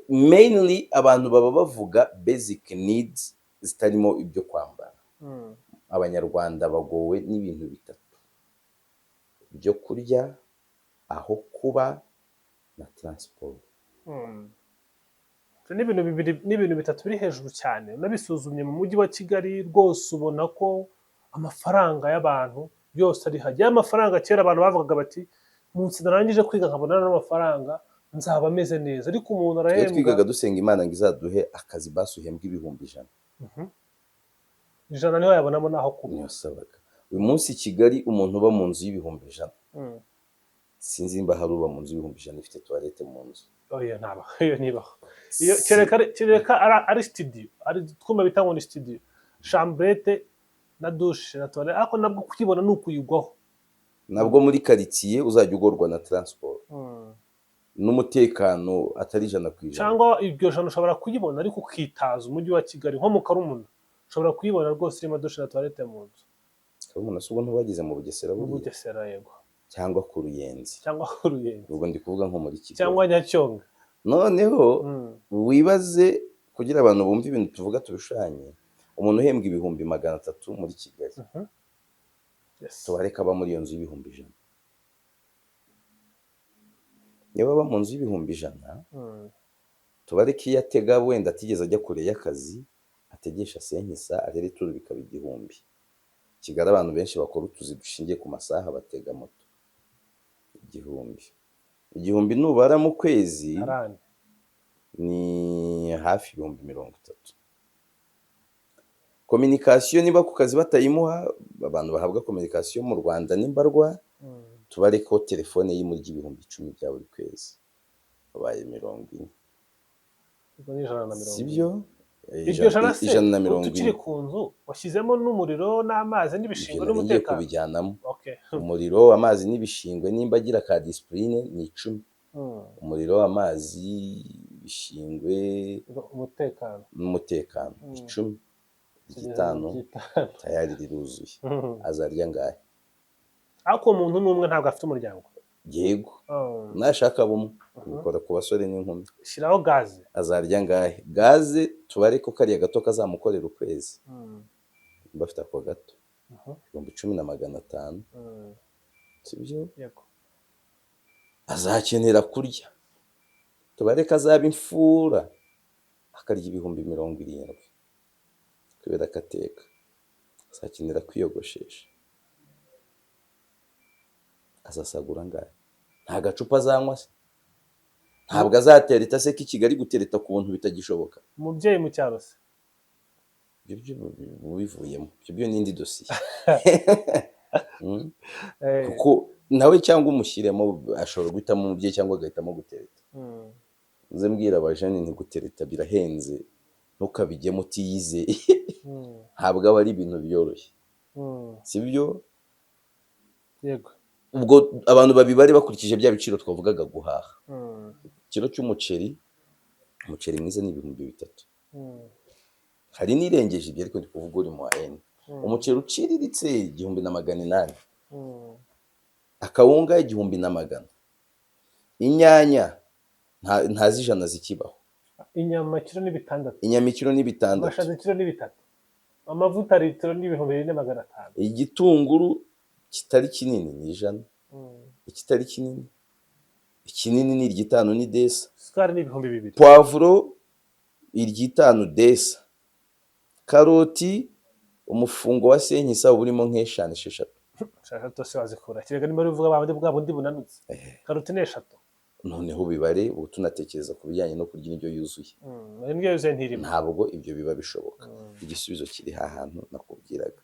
Speaker 1: Mainly abantu baba bavuga basic needs zitarimo ibyo kwambara. Abanyarwanda bagowe n'ibintu bitatu: ibyo kurya, aho kuba na transport.
Speaker 2: Ibyo ni ibintu bibiri, n'ibintu bitatu biri hejuru cyane. Unabisuzumye mu mujyi wa Kigali rwose, ubona ko amafaranga y'abantu yose ari hajya. Amafaranga kera abantu bavugaga bati munsi narangije kwiga nkabona n'amafaranga nzaba meze neza, ariko umuntu
Speaker 1: Twe
Speaker 2: arahembwa.
Speaker 1: twigaga dusenga Imana ngo izaduhe akazi basi uhembwe 100,000.
Speaker 2: 100 niho yabonamo n'aho kuba.
Speaker 1: Niyo sabaga. Uyu munsi i Kigali umuntu uba mu nzu y'100,000, sinzi nimba hari uba mu nzu y'100,000 ifite toilette mu nzu.
Speaker 2: Oya, ntaba iyo, ntibaho iyo, kereka ari studio, ari twuma bita ngo ni studio, chambrette na douche na toilette, ariko nabwo kuyibona ni ukuyigwaho.
Speaker 1: Nabwo muri karitsiye uzajya ugorwa na transport n'umutekano atari 100%.
Speaker 2: Cyangwa iryo jana ushobora kuyibona ariko ukitaza umujyi wa Kigali, nko mu Karumuna ushobora kuyibona rwose irimo douche na toilette mu nzu.
Speaker 1: Karumuna se ubwo ntubageze mu Bugesera?
Speaker 2: Mu
Speaker 1: Buriya
Speaker 2: Bugesera, yego.
Speaker 1: Cyangwa ku Ruyenzi.
Speaker 2: Cyangwa ku Ruyenzi.
Speaker 1: Ubwo ndi kuvuga nko muri Kigali.
Speaker 2: Cyangwa Nyacyonga.
Speaker 1: Noneho wibaze, kugira abantu bumve ibintu tuvuga tubishushanye, umuntu uhembwa 300,000 muri Kigali, tubareke aba muri iyo nzu y'100,000. Niba aba mu nzu y'100,000, tubareke iyo atega wenda atigeze ajya kure y'akazi, ategesha senkisa aller-retour bikaba 1000. Kigali abantu benshi bakora utuzi dushingiye ku masaha batega moto. 1000, 1000 nubara mu kwezi
Speaker 2: Arane.
Speaker 1: ni hafi 30,000. Communication, niba ku kazi batayimuha, abantu bahabwa communication mu Rwanda n'imbarwa, tubare ko telefone y'imurya 10,000 bya buri kwezi, babaye 40.
Speaker 2: Ubwo ni 140.
Speaker 1: Sibyo?
Speaker 2: Iryo jana se
Speaker 1: 140.
Speaker 2: Tukiri ku nzu, washyizemo n'umuriro n'amazi n'ibishingwe
Speaker 1: Ibyo nari ngiye
Speaker 2: n'umutekano?
Speaker 1: kubijyanamo. Umuriro, amazi n'ibishingwe, nimba agira ka discipline, ni 10. Umuriro, amazi, ibishingwe
Speaker 2: Umutekano.
Speaker 1: n'umutekano, 10.
Speaker 2: Tugeze
Speaker 1: Igitanu
Speaker 2: mu by'itanu.
Speaker 1: tayari riruzuye. Azarya angahe?
Speaker 2: Ariko uwo muntu ni umwe, ntabwo afite umuryango.
Speaker 1: Yego. Nashaka bumwe bikora ku basore n'inkumi.
Speaker 2: Shyiraho gaze.
Speaker 1: Azarya angahe? Gaze tubare ko kariya gato kazamukorera ukwezi, nimba afite ako gato, 10,500. Sibyo?
Speaker 2: Yego.
Speaker 1: Azakenera kurya, tubare ko azaba imfura akarya 70,000 kubera ko ateka. Azakenera kwiyogoshesha, azasagura angahe? Nta gacupa azanywa se? Ntabwo azatereta se, ko i Kigali gutereta ku buntu bitagishoboka?
Speaker 2: Umubyeyi mu cyaro se?
Speaker 1: Ibyo byo bivuyemo, ibyo byo n'indi dosiye. Kuko nawe cyangwa umushyiremo, ashobora guhitamo umubyeyi cyangwa agahitamo gutereta. Nze mbwira abajene nti gutereta birahenze, ntukabijyemo utiyizeye. Ntabwo aba ari ibintu byoroshye. Sibyo?
Speaker 2: Yego.
Speaker 1: Ubwo abantu babibare bakurikije bya biciro twavugaga guhaha. Ikiro cy'umuceri, umuceri mwiza ni 3000. Hari n'irengeje ibyo, ariko ndi kuvuga uri mu wa ene. Umuceri uciriritse 1800. Akawunga 1100. Inyanya ntazi 100 zikibaho.
Speaker 2: Inyama kiro ni 6.
Speaker 1: Inyama ikiro ni 6.
Speaker 2: Amashaza kiro ni 3, amavuta litiro ni 4,500.
Speaker 1: Igitunguru kitari kinini ni 100. Ikitari kinini, ikinini ni iry'itanu, ni desa.
Speaker 2: Isukari ni 2000.
Speaker 1: Poivron iry'itanu, desa. Karoti umufungo wa senkisa uba urimo nk'eshanu, esheshatu.
Speaker 2: Eshatu se wazikura? Kereka niba uvuga bwa bundi, bwa bundi bunanutse. Karoti ni 3.
Speaker 1: Noneho ubibare ubu, tunatekereza ku bijyanye no kurya indyo yuzuye.
Speaker 2: Indyo yuzuye ntirimo.
Speaker 1: Ntabwo ibyo biba bishoboka. Igisubizo kiri hantu nakubwiraga: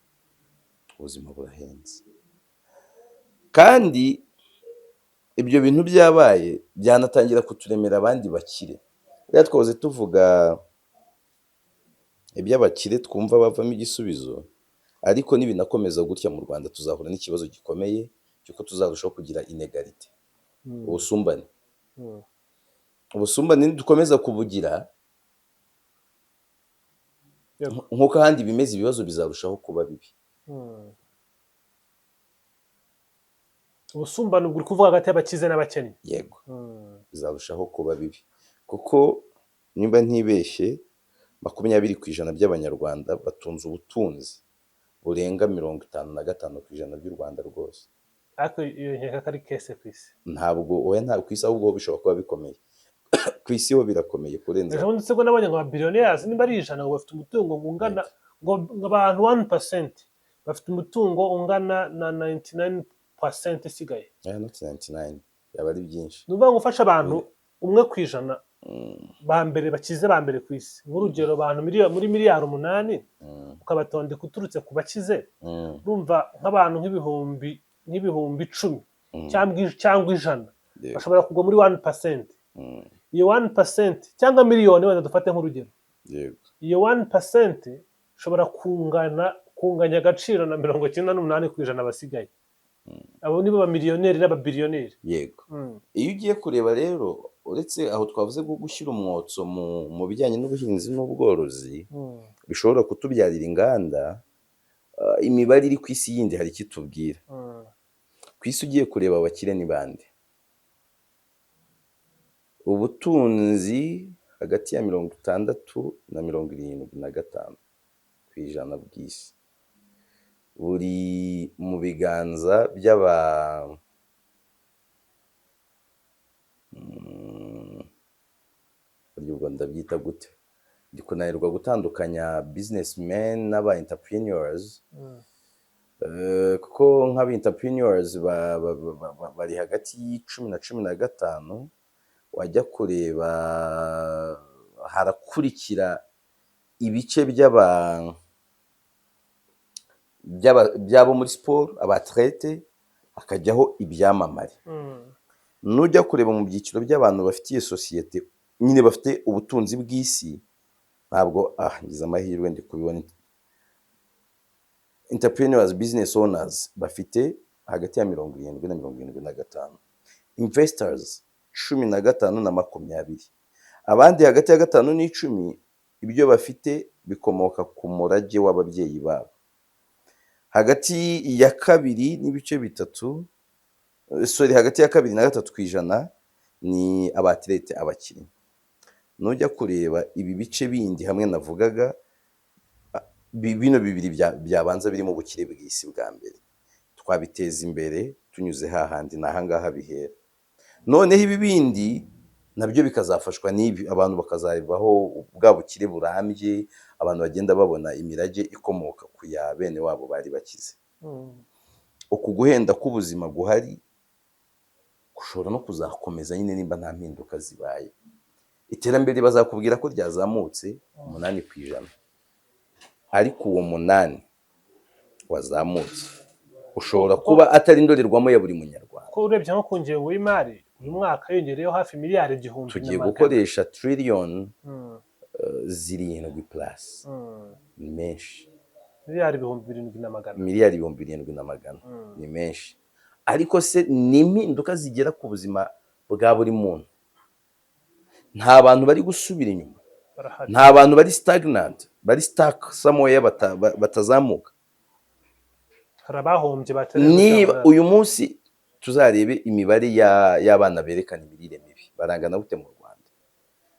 Speaker 1: ubuzima burahenze, kandi ibyo bintu byabaye byanatangira kuturemera abandi bakire. Rero twahoze tuvuga iby'abakire twumva bavamo igisubizo, ariko nibinakomeza gutya mu Rwanda tuzahura n'ikibazo gikomeye cy'uko tuzarushaho kugira inégalité, ubusumbane. Ubusumbane nidukomeza kubugira, Nk'uko ahandi bimeze, ibibazo bizarushaho kuba bibi.
Speaker 2: Ubusumbane ubwo uri kuvuga hagati y'abakize n'abakennye?
Speaker 1: Yego. Bizarushaho kuba bibi kuko nimba ntibeshye, 20% by'Abanyarwanda batunze ubutunzi burenga 55% by'u Rwanda rwose.
Speaker 2: Ariko iyo nkeka ko ari case ku isi.
Speaker 1: Ntabwo, oya, ntabwo ku isi, ahubwo ho bishobora kuba bikomeye. Ku isi ho birakomeye kurenza.
Speaker 2: Ejo bundi se bwo nabonye ngo ababiliyoneri nimba ari 100 ngo bafite umutungo ngo ungana ngo abantu 1% bafite umutungo ungana na 99% isigaye.
Speaker 1: Aya not 99, yaba ari byinshi.
Speaker 2: Ni ukuvuga ngo ufashe abantu 1% ba mbere bakize, ba mbere ku isi, nk'urugero abantu muri miliyari 8, ukabatondeka uturutse ku bakize, urumva nk'abantu nk'ibihumbi 10 cyangwa 100 bashobora kugwa muri 1%. Iyo 1% cyangwa miliyoni, wenda dufate nk'urugero, iyo 1% ishobora kunganya agaciro na 98% basigaye. Abo nibo bamiliyoneri n'ababiliyoneri.
Speaker 1: Yego. Iyo ugiye kureba rero, uretse aho twavuze ko gushyira umwotso mu bijyanye n'ubuhinzi n'ubworozi bishobora kutubyarira inganda, imibare iri ku isi yindi hari icyo itubwira. Ku isi ugiye kureba, abakire ni bande? Ubutunzi hagati ya 60 na 75% bw'isi buri mu biganza by'aba burya ubwo ndabyita gute? Ndi kunanirwa gutandukanya businessmen n'aba entrepreneurs. Kuko nk'aba entrepreneurs bari hagati y'icumi na 15. Wajya kureba harakurikira ibice by'abo muri siporo, aba athlètes, hakajyaho ibyamamare. Nujya kureba mu byiciro by'abantu bafitiye sosiyete nyine, bafite ubutunzi bw'isi, ntabwo, ngize amahirwe ndi kubibona, entrepreneurs, business owners bafite hagati ya 70 na 75, investors 15 na 20, abandi hagati ya 5 n'10 ibyo bafite bikomoka ku murage w'ababyeyi babo. Hagati ya 2.3, sorry, hagati ya 2 na 3% ni aba athlètes, abakinnyi. Nujya kureba ibi bice bindi hamwe navugaga, bino bibiri byabanza birimo ubukire bw'isi bwa mbere, twabiteza imbere tunyuze hahandi, ni ahangaha bihera. Noneho ibi bindi nabyo bikazafashwa n'ibi, abantu bakazabivaho bwa bukire burambye, abantu bagenda babona imirage ikomoka ku ya bene wabo bari bakize. Uku guhenda k'ubuzima guhari gushobora no kuzakomeza nyine nimba nta mpinduka zibaye. Iterambere bazakubwira ko ryazamutse 8%, ariko uwo 8 wazamutse ushobora kuba atari indorerwamo ya buri Munyarwanda.
Speaker 2: Ko urebye nko ku ngengo y'imari uyu mwaka yongereyeho hafi miliyari 1000 na
Speaker 1: Tugiye
Speaker 2: magana.
Speaker 1: gukoresha triliyoni 7 plus. Ni menshi.
Speaker 2: Miliyari 7100.
Speaker 1: Miliyari 7100. Ni menshi, ariko se ni impinduka zigera ku buzima bwa buri muntu? Nta bantu bari gusubira inyuma?
Speaker 2: Barahari.
Speaker 1: Nta bantu bari stagnant, bari stuck somewhere, batazamuka?
Speaker 2: Hari abahombye batereye.
Speaker 1: Niba uyu munsi tuzarebe imibare y'abana berekana imirire mibi barangana gute mu Rwanda.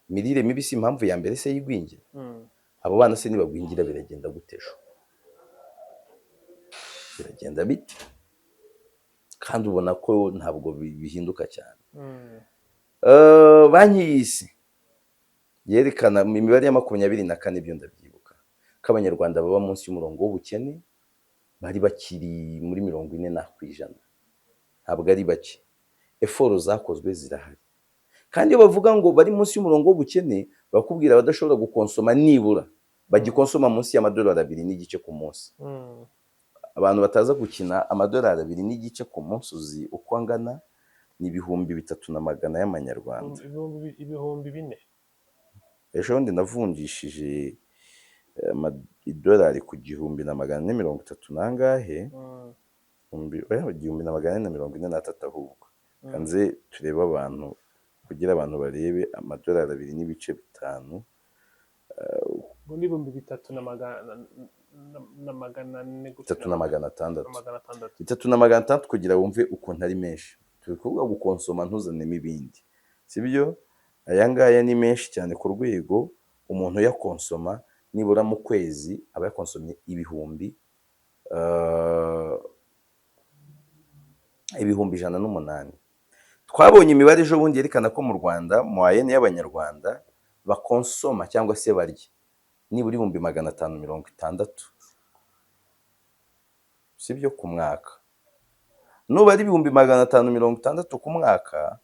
Speaker 1: Imirire mibi si impamvu ya mbere se y'igwingira? Abo bana se nibagwingira biragenda gute ejo? Biragenda bite? Kandi ubona ko ntabwo bihinduka cyane. Banki y'Isi yerekana mu mibare ya 24, ibyo ndabyibuka, ko Abanyarwanda baba munsi y'umurongo w'ubukene bari bakiri muri 40%. Ntabwo ari bake, efforts zakozwe zirahari. Kandi iyo bavuga ngo bari munsi y'umurongo w'ubukene, bakubwira abadashobora gukonsoma, nibura bagikonsoma munsi y'amadolari 2.5 ku munsi. Abantu bataza gukina, amadolari 2.5 ku munsi uzi uko angana? Ni 3100 y'amanyarwanda.
Speaker 2: 4000.
Speaker 1: Ejo bundi navunjishije idolari ku 1430 nangahe. Oya, 1443 ahubwo. Kanze turebe abantu, kugira abantu barebe amadolari 2.5.
Speaker 2: Ngo 3000 na 400 gutyo.
Speaker 1: 3600.
Speaker 2: Na 600.
Speaker 1: 3600, kugira wumve ukuntu ari menshi. Turi kuvuga gukonsoma, ntuzanemo ibindi, sibyo? Aya ngaya ni menshi cyane ku rwego umuntu uyakonsoma nibura mu kwezi aba yakonsomye 108,000. Twabonye imibare ejo bundi yerekana ko mu Rwanda moyenne y'Abanyarwanda bakonsoma cyangwa se barya nibura 560,000, sibyo, ku mwaka. Nuba ari 560,000 ku mwaka,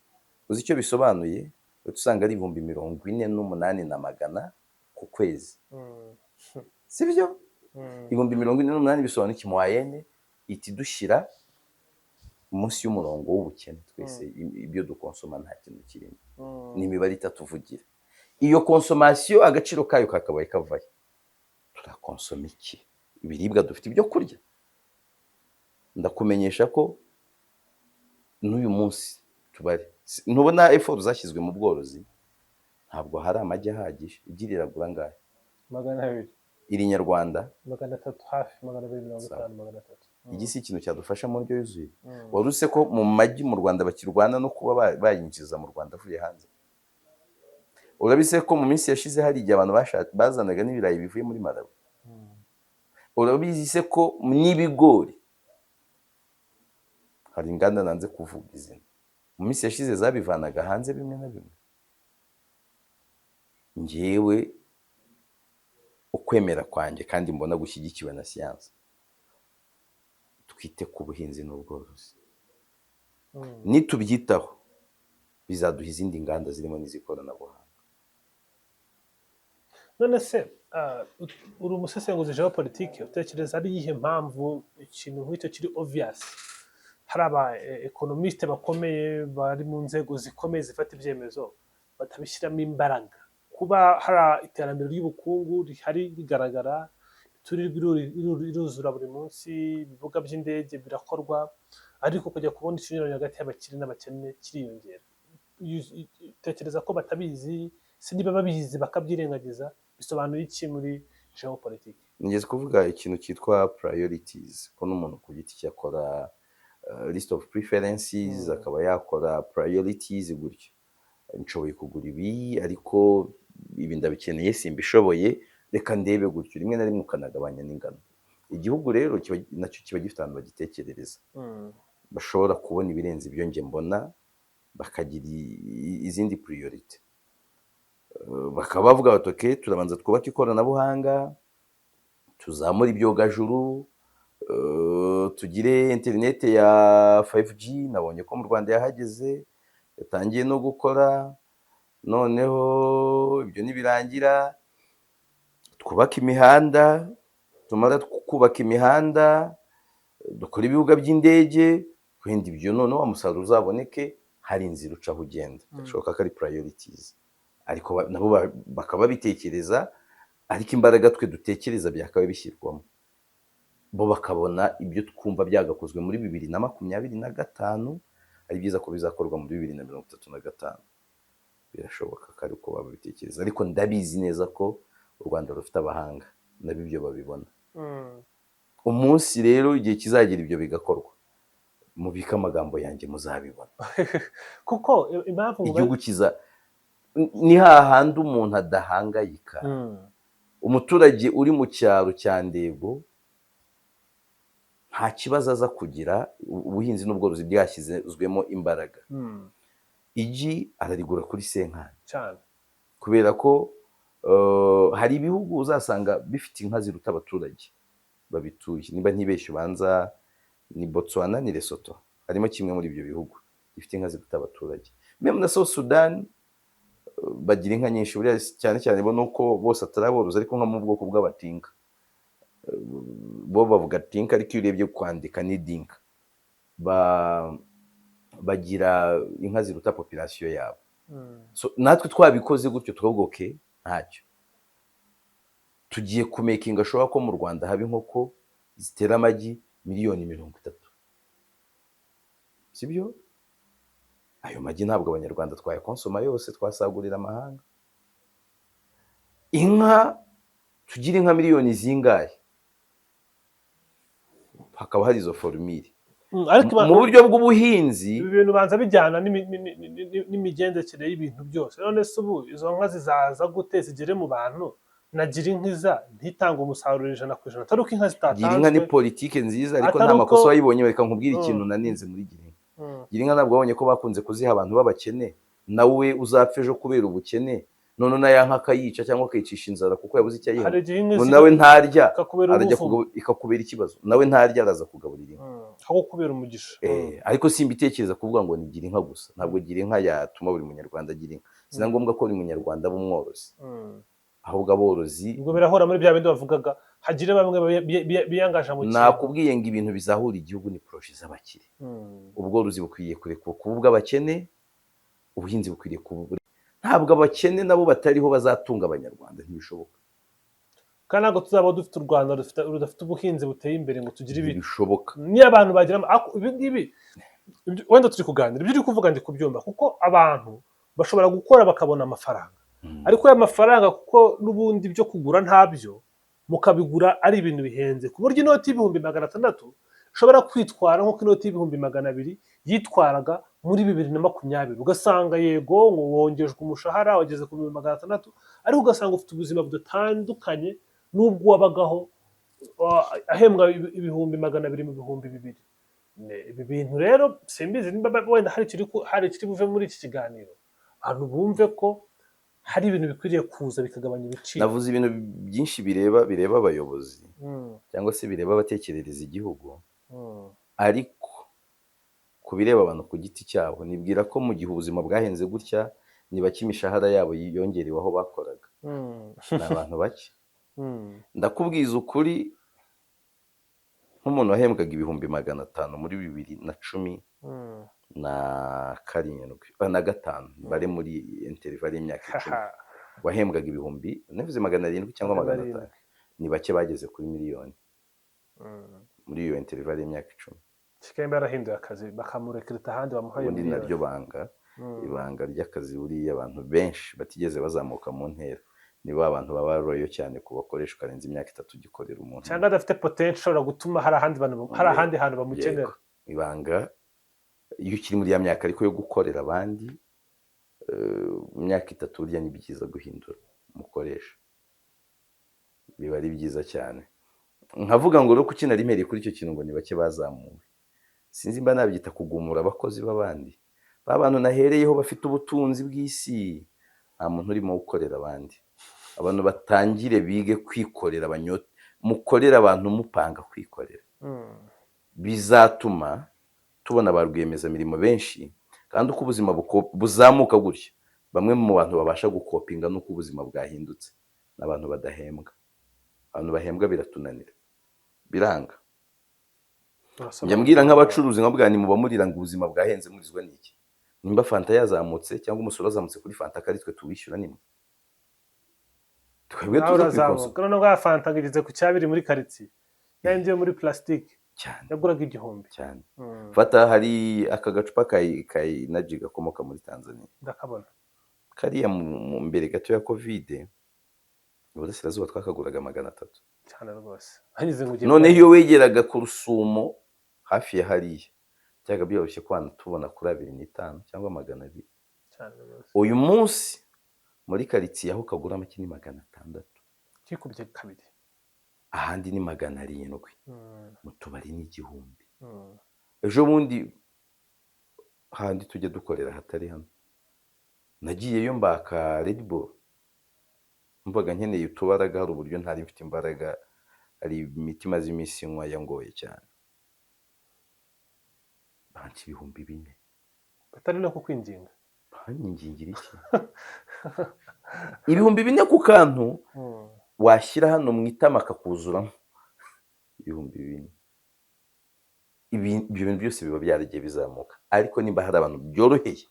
Speaker 1: uzi icyo bisobanuye? Uhita usanga ari 48,100 ku kwezi, sibyo? 48,000 bisobanuye iki? Moyenne ihita idushyira munsi y'umurongo w'ubukene twese. Ibyo dukonsoma nta kintu kirimo. Ni imibare itatuvugira. Iyo consommation agaciro kayo kakabaye kavayo. Turakonsoma iki? Ibiribwa dufite, ibyo kurya. Ndakumenyesha ko n'uyu munsi tubare, ntubona effort zashyizwe mu bworozi? Ntabwo hari amagi ahagije. Igi riragura angahe?
Speaker 2: 200.
Speaker 1: Iri nyarwanda?
Speaker 2: 300, hafi 250.
Speaker 1: Sawa.
Speaker 2: 300.
Speaker 1: Igi si ikintu cyadufasha mu ndyo yuzuye?
Speaker 2: Mm.
Speaker 1: Wari uzi ko mu magi mu Rwanda bakirwana no kuba bayinjiza mu Rwanda avuye hanze? Urabizi ko mu minsi yashize hari igihe abantu bazanaga n'ibirayi bivuye muri Malawi? Urabizi se ko n'ibigori hari inganda, nanze kuvuga izina, mu minsi yashize zabivanaga hanze bimwe na bimwe? Njyewe ukwemera kwanjye kandi mbona gushyigikiwe na siyansi, twite ku buhinzi n'ubworozi. Nitubyitaho bizaduha izindi nganda zirimo n'iz'ikoranabuhanga.
Speaker 2: None se uri umusesenguzi géopolitique, utekereza ari iyihe mpamvu ikintu nk'icyo kiri obvious, hari aba économistes bakomeye bari mu nzego zikomeye zifata ibyemezo batabishyiramo imbaraga? Kuba hari iterambere ry'ubukungu rihari rigaragara, imiturirwa iruzura buri munsi, ibibuga by'indege birakorwa, ariko kujya kubona ikinyuranyo hagati y'abakire n'abakene kiriyongera. Utekereza ko batabizi se? Niba babizi bakabyirengagiza, bisobanuye iki muri géopolitique?
Speaker 1: Nigeze kuvuga ikintu cyitwa priorities, ko n'umuntu ku giti cye akora list of preferences, akaba yakora priorities gutyo: nshoboye kugura ibi, ariko ibi ndabikeneye, simbishoboye, reka ndebe gutyo. Rimwe na rimwe ukanagabanya n'ingano. Igihugu rero nacyo kiba gifite ahantu bagitekerereza, bashobora kubona ibirenze ibyo njye mbona, bakagira izindi priorité. Bakaba bavuga bati: "Okay, turabanza twubake ikoranabuhanga, tuzamure ibyogajuru, tugire interineti ya 5G." Nabonye ko mu Rwanda yahageze, yatangiye no gukora. Noneho ibyo nibirangira twubake imihanda, tumara kubaka imihanda dukora ibibuga by'indege. Wenda ibyo noneho wa musaruro uzaboneke hari inzira ucaho ugenda. Birashoboka ko ari priorities, ariko nabo bakaba babitekereza, ariko imbaraga twe dutekereza byakabaye bishyirwamo, bo bakabona ibyo twumva byagakozwe muri 2025 ari byiza ko bizakorwa muri 2035. Birashoboka ko ari uko babitekereza, ariko ndabizi neza ko u Rwanda rufite abahanga, nabo ibyo babibona. Umunsi rero igihe kizagera ibyo bigakorwa, mubike amagambo yanjye, muzabibona.
Speaker 2: Kuko impamvu
Speaker 1: Igihugu kiza ni hahandi umuntu adahangayika. Umuturage uri mu cyaro cya Ndego nta kibazo aza kugira ubuhinzi n'ubworozi bwashyizwemo imbaraga. Igi ararigura kuri cinquante. Kubera ko hari ibihugu uzasanga bifite inka ziruta abaturage babituye. Niba ntibeshye, ubanza ni Botswana, ni Lesotho, harimo kimwe muri ibyo bihugu gifite inka ziruta abaturage. Même na South Sudan bagira inka nyinshi buriya, cyane cyane bo nuko bose atari aborozi, ariko nko mu bwoko bw'Abatinka. Bo bavuga Tinka, ariko iyo urebye kwandika ni Dinka. Bagira inka ziruta population yabo. So, natwe twabikoze gutyo tukavuga: "Okay, ntacyo, tugiye kumakinga sure ko mu Rwanda haba inkoko zitera amagi 30,000,000," Sibyo? Ayo magi ntabwo Abanyarwanda twayakonsoma yose, twasagurira amahanga. Inka Tugire inka miliyoni zingahe? Hakaba hari izo formule.
Speaker 2: Ariko
Speaker 1: Mu buryo bw'ubuhinzi.
Speaker 2: Ibi bintu banza bijyana n'imigendekere y'ibintu byose. None se ubu izo nka zizaza gute zigere mu bantu? Nagira inka iza ntitange umusaruro 100%, atari uko inka
Speaker 1: Gira inka ni
Speaker 2: zitatanzwe.
Speaker 1: politike nziza, ariko
Speaker 2: Atari
Speaker 1: nta makosa. Wayibonye, reka nkubwire ikintu nanenze muri gira inka. Gira inka, ntabwo wabonye ko bakunze kuziha abantu b'abakene, nawe uzapfa ejo kubera ubukene, none na ya nka akayica cyangwa akayicisha inzara kuko yabuze icyo ayiha.
Speaker 2: Hari igihe inka
Speaker 1: Ngo nawe ntarya,
Speaker 2: ikakubera
Speaker 1: arajya
Speaker 2: umuvumo.
Speaker 1: Ikakubera ikibazo, nawe ntarya, araza kugaburira inka.
Speaker 2: Aho kubera umugisha.
Speaker 1: Ariko simbitekereza kuvuga ngo ni gira inka gusa. Ntabwo gira inka yatuma buri Munyarwanda agira inka. Si na ngombwa ko buri Munyarwanda aba umworozi, ahubwo aborozi.
Speaker 2: Ubwo birahura muri bya bindi bavugaga, hagire bamwe biyangaje mu kintu.
Speaker 1: Nakubwiye ngo ibintu bizahura igihugu ni projets z'abakire. Ubworozi bukwiriye kurekwa kuba ubw'abakene, ubuhinzi bukwiriye kuba, ntabwo abakene nabo batariho bazatunga Abanyarwanda, ntibishoboka.
Speaker 2: Kandi ntabwo tuzaba dufite u Rwanda rudafite ubuhinzi buteye imbere ngo tugire ibintu.
Speaker 1: Ntibishoboka.
Speaker 2: Niyo abantu bagira ibi ngibi wenda turi kuganira, ibyo uri kuvuga ndi kubyumva, kuko abantu bashobora gukora bakabona amafaranga, ariko aya mafaranga, kuko n'ubundi byo kugura ntabyo, mukabigura ari ibintu bihenze, ku buryo inoti y'ibihumbi 600 ishobora kwitwara nk'uko inoti y'ibihumbi 200 yitwaraga muri 2020. Ugasanga yego ngo wongejwe umushahara, wageze ku 600,000, ariko ugasanga ufite ubuzima budatandukanye n'ubwo wabagaho ahembwa 200,000 mu 2000. Ibi bintu rero simbizi nimba wenda hari ikiri buve muri iki kiganiro, abantu bumve ko hari ibintu bikwiriye kuza bikagabanya ibiciro.
Speaker 1: Navuze ibintu byinshi bireba abayobozi cyangwa se bireba abatekerereza igihugu, ariko ku bireba abantu ku giti cyabo, nibwira ko mu gihe ubuzima bwahenze gutya, ni bake imishahara yabo yongerewe aho bakoraga. Ni abantu bake. Ndakubwiza ukuri, nk'umuntu wahembwaga 500,000 muri bibiri na cumi na karindwi na gatanu, bari muri intervalle y'imyaka 10, wahembwaga ibihumbi navuze 700 cyangwa 500, ni bake bageze kuri miliyoni muri iyo intervalle y'imyaka 10.
Speaker 2: Kikembe yarahinduye akazi, bakamurekirita ahandi bamuhaye
Speaker 1: Ubundi
Speaker 2: miliyoni.
Speaker 1: naryo banga, ibanga ry'akazi buriya, abantu benshi batigeze bazamuka mu ntera ni ba bantu baba loyal cyane ku bakoresha, ukarenza imyaka 3 ugikorera umuntu.
Speaker 2: Cyangwa adafite potential ishobora gutuma hari ahandi bantu, hari ahandi hantu bamukenera.
Speaker 1: Yego. Ibanga, iyo ukiri muri ya myaka ariko yo gukorera abandi, mu myaka 3 burya ni byiza guhindura umukoresha, biba ari byiza cyane. Nkavuga ngo rero kuki nari mpereye kuri icyo kintu ngo ni bake bazamuwe? Sinzi mba nabyita kugumura abakozi b'abandi. Ba bantu nahereyeho bafite ubutunzi bw'isi, nta muntu urimo gukorera abandi. Abantu batangire bige kwikorera, mukorere abantu mupanga kwikorera. Bizatuma tubona ba rwiyemezamirimo benshi. Kandi uko ubuzima buzamuka gutya, bamwe mu bantu babasha gukopinga n'uko ubuzima bwahindutse ni abantu badahembwa. Abantu bahembwa biratunanira, biranga. Njya mbwira nk'abacuruzi, nkabwira ni muba murira ngo ubuzima bwahenze, murizwa n'iki? Nimba fanta yazamutse cyangwa umusoro wazamutse kuri fanta, ko ari twe tuwishyura, nimwe twebwe
Speaker 2: Nawe
Speaker 1: tuza
Speaker 2: urazamuka.
Speaker 1: kubikonsoma.
Speaker 2: Noneho ya fanta ngo igeze ku cyabiri muri karitsiye, ya yindi yo muri plastique
Speaker 1: Cyane.
Speaker 2: yaguraga 1000.
Speaker 1: Cyane. Fata, hari aka gacupa ka energy gakomoka muri Tanzania.
Speaker 2: Ndakabona.
Speaker 1: Kariya mu mbere gato ya Covid, iburasirazuba twakaguraga 300.
Speaker 2: Cyane rwose, hanyuze ngo ugiye.
Speaker 1: Noneho iyo wegeraga ku Rusumo hafi ya hariya, byaga byoroshye ko tubona kuri 2.5 cyangwa 200.
Speaker 2: Cyane rwose.
Speaker 1: Uyu munsi muri karitsiye aho kagura make ni 600.
Speaker 2: Kikubye kabiri.
Speaker 1: Ahandi ni 700. Mu tubari ni 1000. Ejo bundi handi tujya dukorera hatari hano, nagiyeyo mbaka Red Bull, mvaga nkeneye utubaraga, hari uburyo ntari mfite imbaraga, hari imiti imaze iminsi nywa yangoye cyane, banca 4000.
Speaker 2: Batari no kukwinginga.
Speaker 1: Banyingingira iki? 4000 ku kantu washyira hano mu itama kakuzuramo, 4000. Ibyo bintu byose biba byaragiye bizamuka, ariko nimba hari abantu byoroheye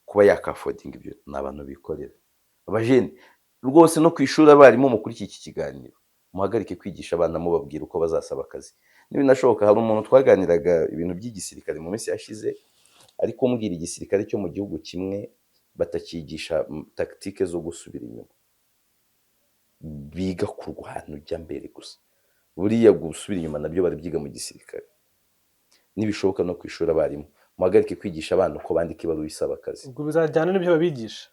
Speaker 1: kuba yakaffordinga ibyo, ni abantu bikorera, abajene rwose. No ku ishuri, abarimu mukurikiye iki kiganiro, muhagarike kwigisha abana mubabwira uko bazasaba akazi. N'ibinashoboka, hari umuntu twaganiraga ibintu by'igisirikare mu minsi yashize, ariko umbwira igisirikare cyo mu gihugu kimwe batakigisha tactique zo gusubira inyuma. Biga kurwana ujya mbere gusa. Buriya gusubira inyuma nabyo barabyiga mu gisirikare. Nibishoboka no ku ishuri, abarimu muhagarike kwigisha abana uko bandika ibaruwa isaba akazi.
Speaker 2: Ubwo bizajyana n'ibyo babigisha.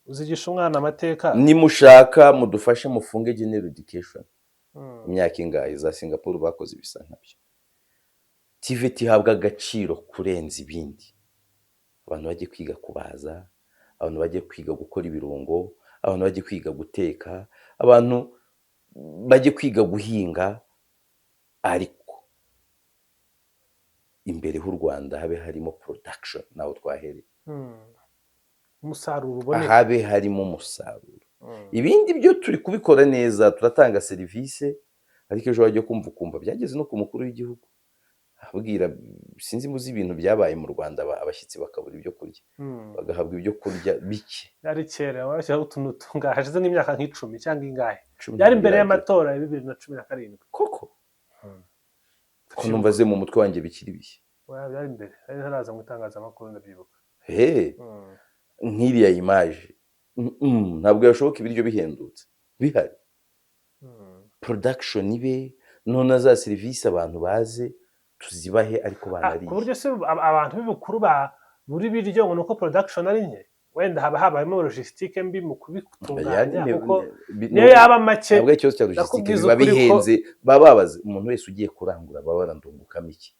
Speaker 2: Uzigisha umwana amateka.
Speaker 1: Nimushaka mudufashe mufunge general education. Imyaka ingahe za Singapore bakoze ibisa nkabyo. TVET ihabwa agaciro kurenza ibindi. Abantu bajye kwiga kubaza, abantu bajye kwiga gukora ibirungo, abantu bajye kwiga guteka, abantu bajye kwiga guhinga, ariko imbere h'u Rwanda habe harimo production, naho twahereye.
Speaker 2: Umusaruro uboneka.
Speaker 1: Habe harimo umusaruro. Ibindi byo turi kubikora neza, turatanga serivisi, ariko ejo wajya kumva ukumva byageze no ku mukuru w'igihugu abwira, sinzi muzi ibintu byabaye mu Rwanda, abashyitsi bakabura ibyo kurya, bagahabwa ibyo kurya bike.
Speaker 2: Byari kera, bashyiraho utuntu tungahe, hashize nk'imyaka nk'icumi cyangwa ingahe.
Speaker 1: 10
Speaker 2: Byari mbere
Speaker 1: ntibiragera.
Speaker 2: y'amatora ya 2017.
Speaker 1: Koko ko numva ze mu mutwe wanjye bikiri bishya.
Speaker 2: Oya, byari mbere, nari ntaraza mu itangazamakuru, ndabyibuka.
Speaker 1: He, nk'iriya image, ntabwo yashoboka ibiryo bihendutse bihari. Production ibe, none za serivisi abantu baze tuzibahe, ariko banariye.
Speaker 2: Ku buryo se abantu b'ibukuru babura ibiryo ngo ni uko production ari nke? Wenda haba habayemo logistique mbi mu kubitunganya, kuko niyo yaba make.
Speaker 1: Ntabwo ari ikibazo cya logistique.
Speaker 2: Ndakubwiza
Speaker 1: Biba
Speaker 2: ukuri ko-
Speaker 1: bihenze, baba babaze umuntu wese ugiye kurangura, baba barandungukamo iki?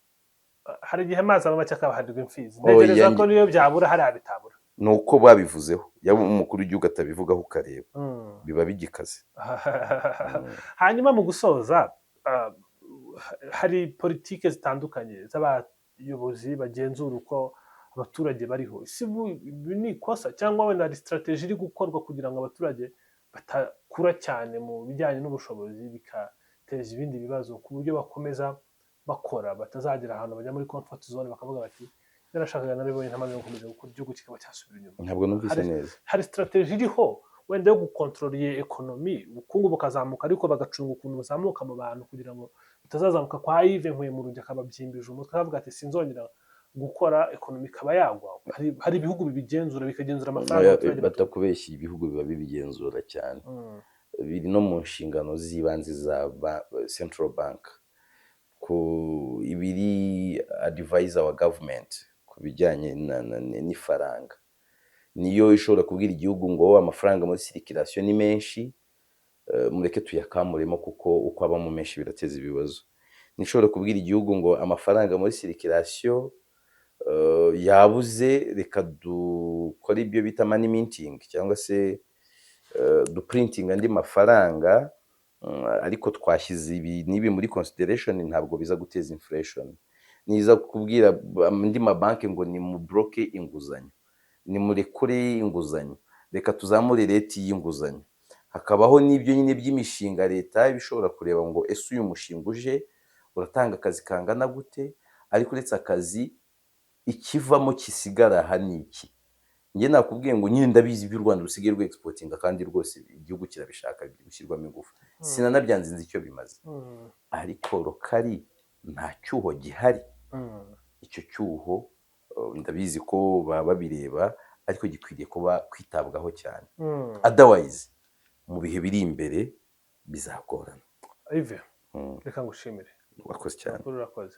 Speaker 2: Hari igihe amazi aba make akabaharirwa imfizi.
Speaker 1: Oya,
Speaker 2: Ntekereza ko niyo byabura hariya bitabura.
Speaker 1: Ni uko babivuzeho, yaba umukuru w'igihugu atabivugaho ukareba biba bigikaze.
Speaker 2: Hanyuma mu gusoza, hari politike zitandukanye z'abayobozi bagenzura uko abaturage bariho. Ese ibi ni ikosa, cyangwa wenda hari strategy iri gukorwa kugira ngo abaturage batakura cyane mu bijyanye n'ubushobozi, bigateza ibindi bibazo, ku buryo bakomeza bakora batazagera ahantu bajya muri comfort zone bakavuga bati: "Ibyo nashakaga narabibonye, nta mpamvu yo gukomeza gukora", igihugu kikaba cyasubira inyuma?
Speaker 1: Ntabwo numvise neza.
Speaker 2: Hari strategy iriho wenda yo gukontorora iyi economy, ubukungu bukazamuka, ariko bagacunga ukuntu buzamuka mu bantu kugira ngo butazazamuka kwa Yves Nkuye mu rujya akababyimbije umutwe, akavuga ati: "Sinzongera gukora", economy ikaba yagwa. Hari ibihugu bibigenzura, bikagenzura amafaranga
Speaker 1: Oya,
Speaker 2: abaturage batunga.
Speaker 1: Batakubeshya, ibihugu biba bibigenzura cyane. Biri no mu nshingano z'ibanze za central bank, ku ibiri advisor wa government ku bijyanye n'ifaranga. Niyo ishobora kubwira igihugu ngo amafaranga muri circulation ni menshi, mureke tuyakamuremo kuko uko abamo menshi birateza ibibazo. Nishobora kubwira igihugu ngo amafaranga muri circulation yabuze, reka dukore ibyo bita money minting, cyangwa se duprinting andi mafaranga, ariko twashyize ibi n'ibi muri consideration, ntabwo biza guteza inflation. Niza kubwira andi mabanki ngo ni mu bloque inguzanyo, nimurekure inguzanyo, reka tuzamure rate y'inguzanyo. Hakabaho n'ibyo nyine by'imishinga leta iba ishobora kureba ngo ese uyu mushinga uje uratanga akazi kangana gute, ariko uretse akazi ikivamo kisigara aha ni iki? Njye nakubwiye ngo nyine ndabizi iby'u Rwanda rusigaye rwexportinga, kandi rwose igihugu kirabishaka, biri gushyirwamo ingufu, sinanabyanze, nzi icyo bimaze, ariko locally nta cyuho gihari. Icyo cyuho, ndabizi ko baba babireba, ariko gikwiriye kuba kwitabwaho cyane, otherwise mu bihe biri imbere bizagorana.
Speaker 2: Yves, reka ngushimire.
Speaker 1: Wakoze cyane.
Speaker 2: Urakoze.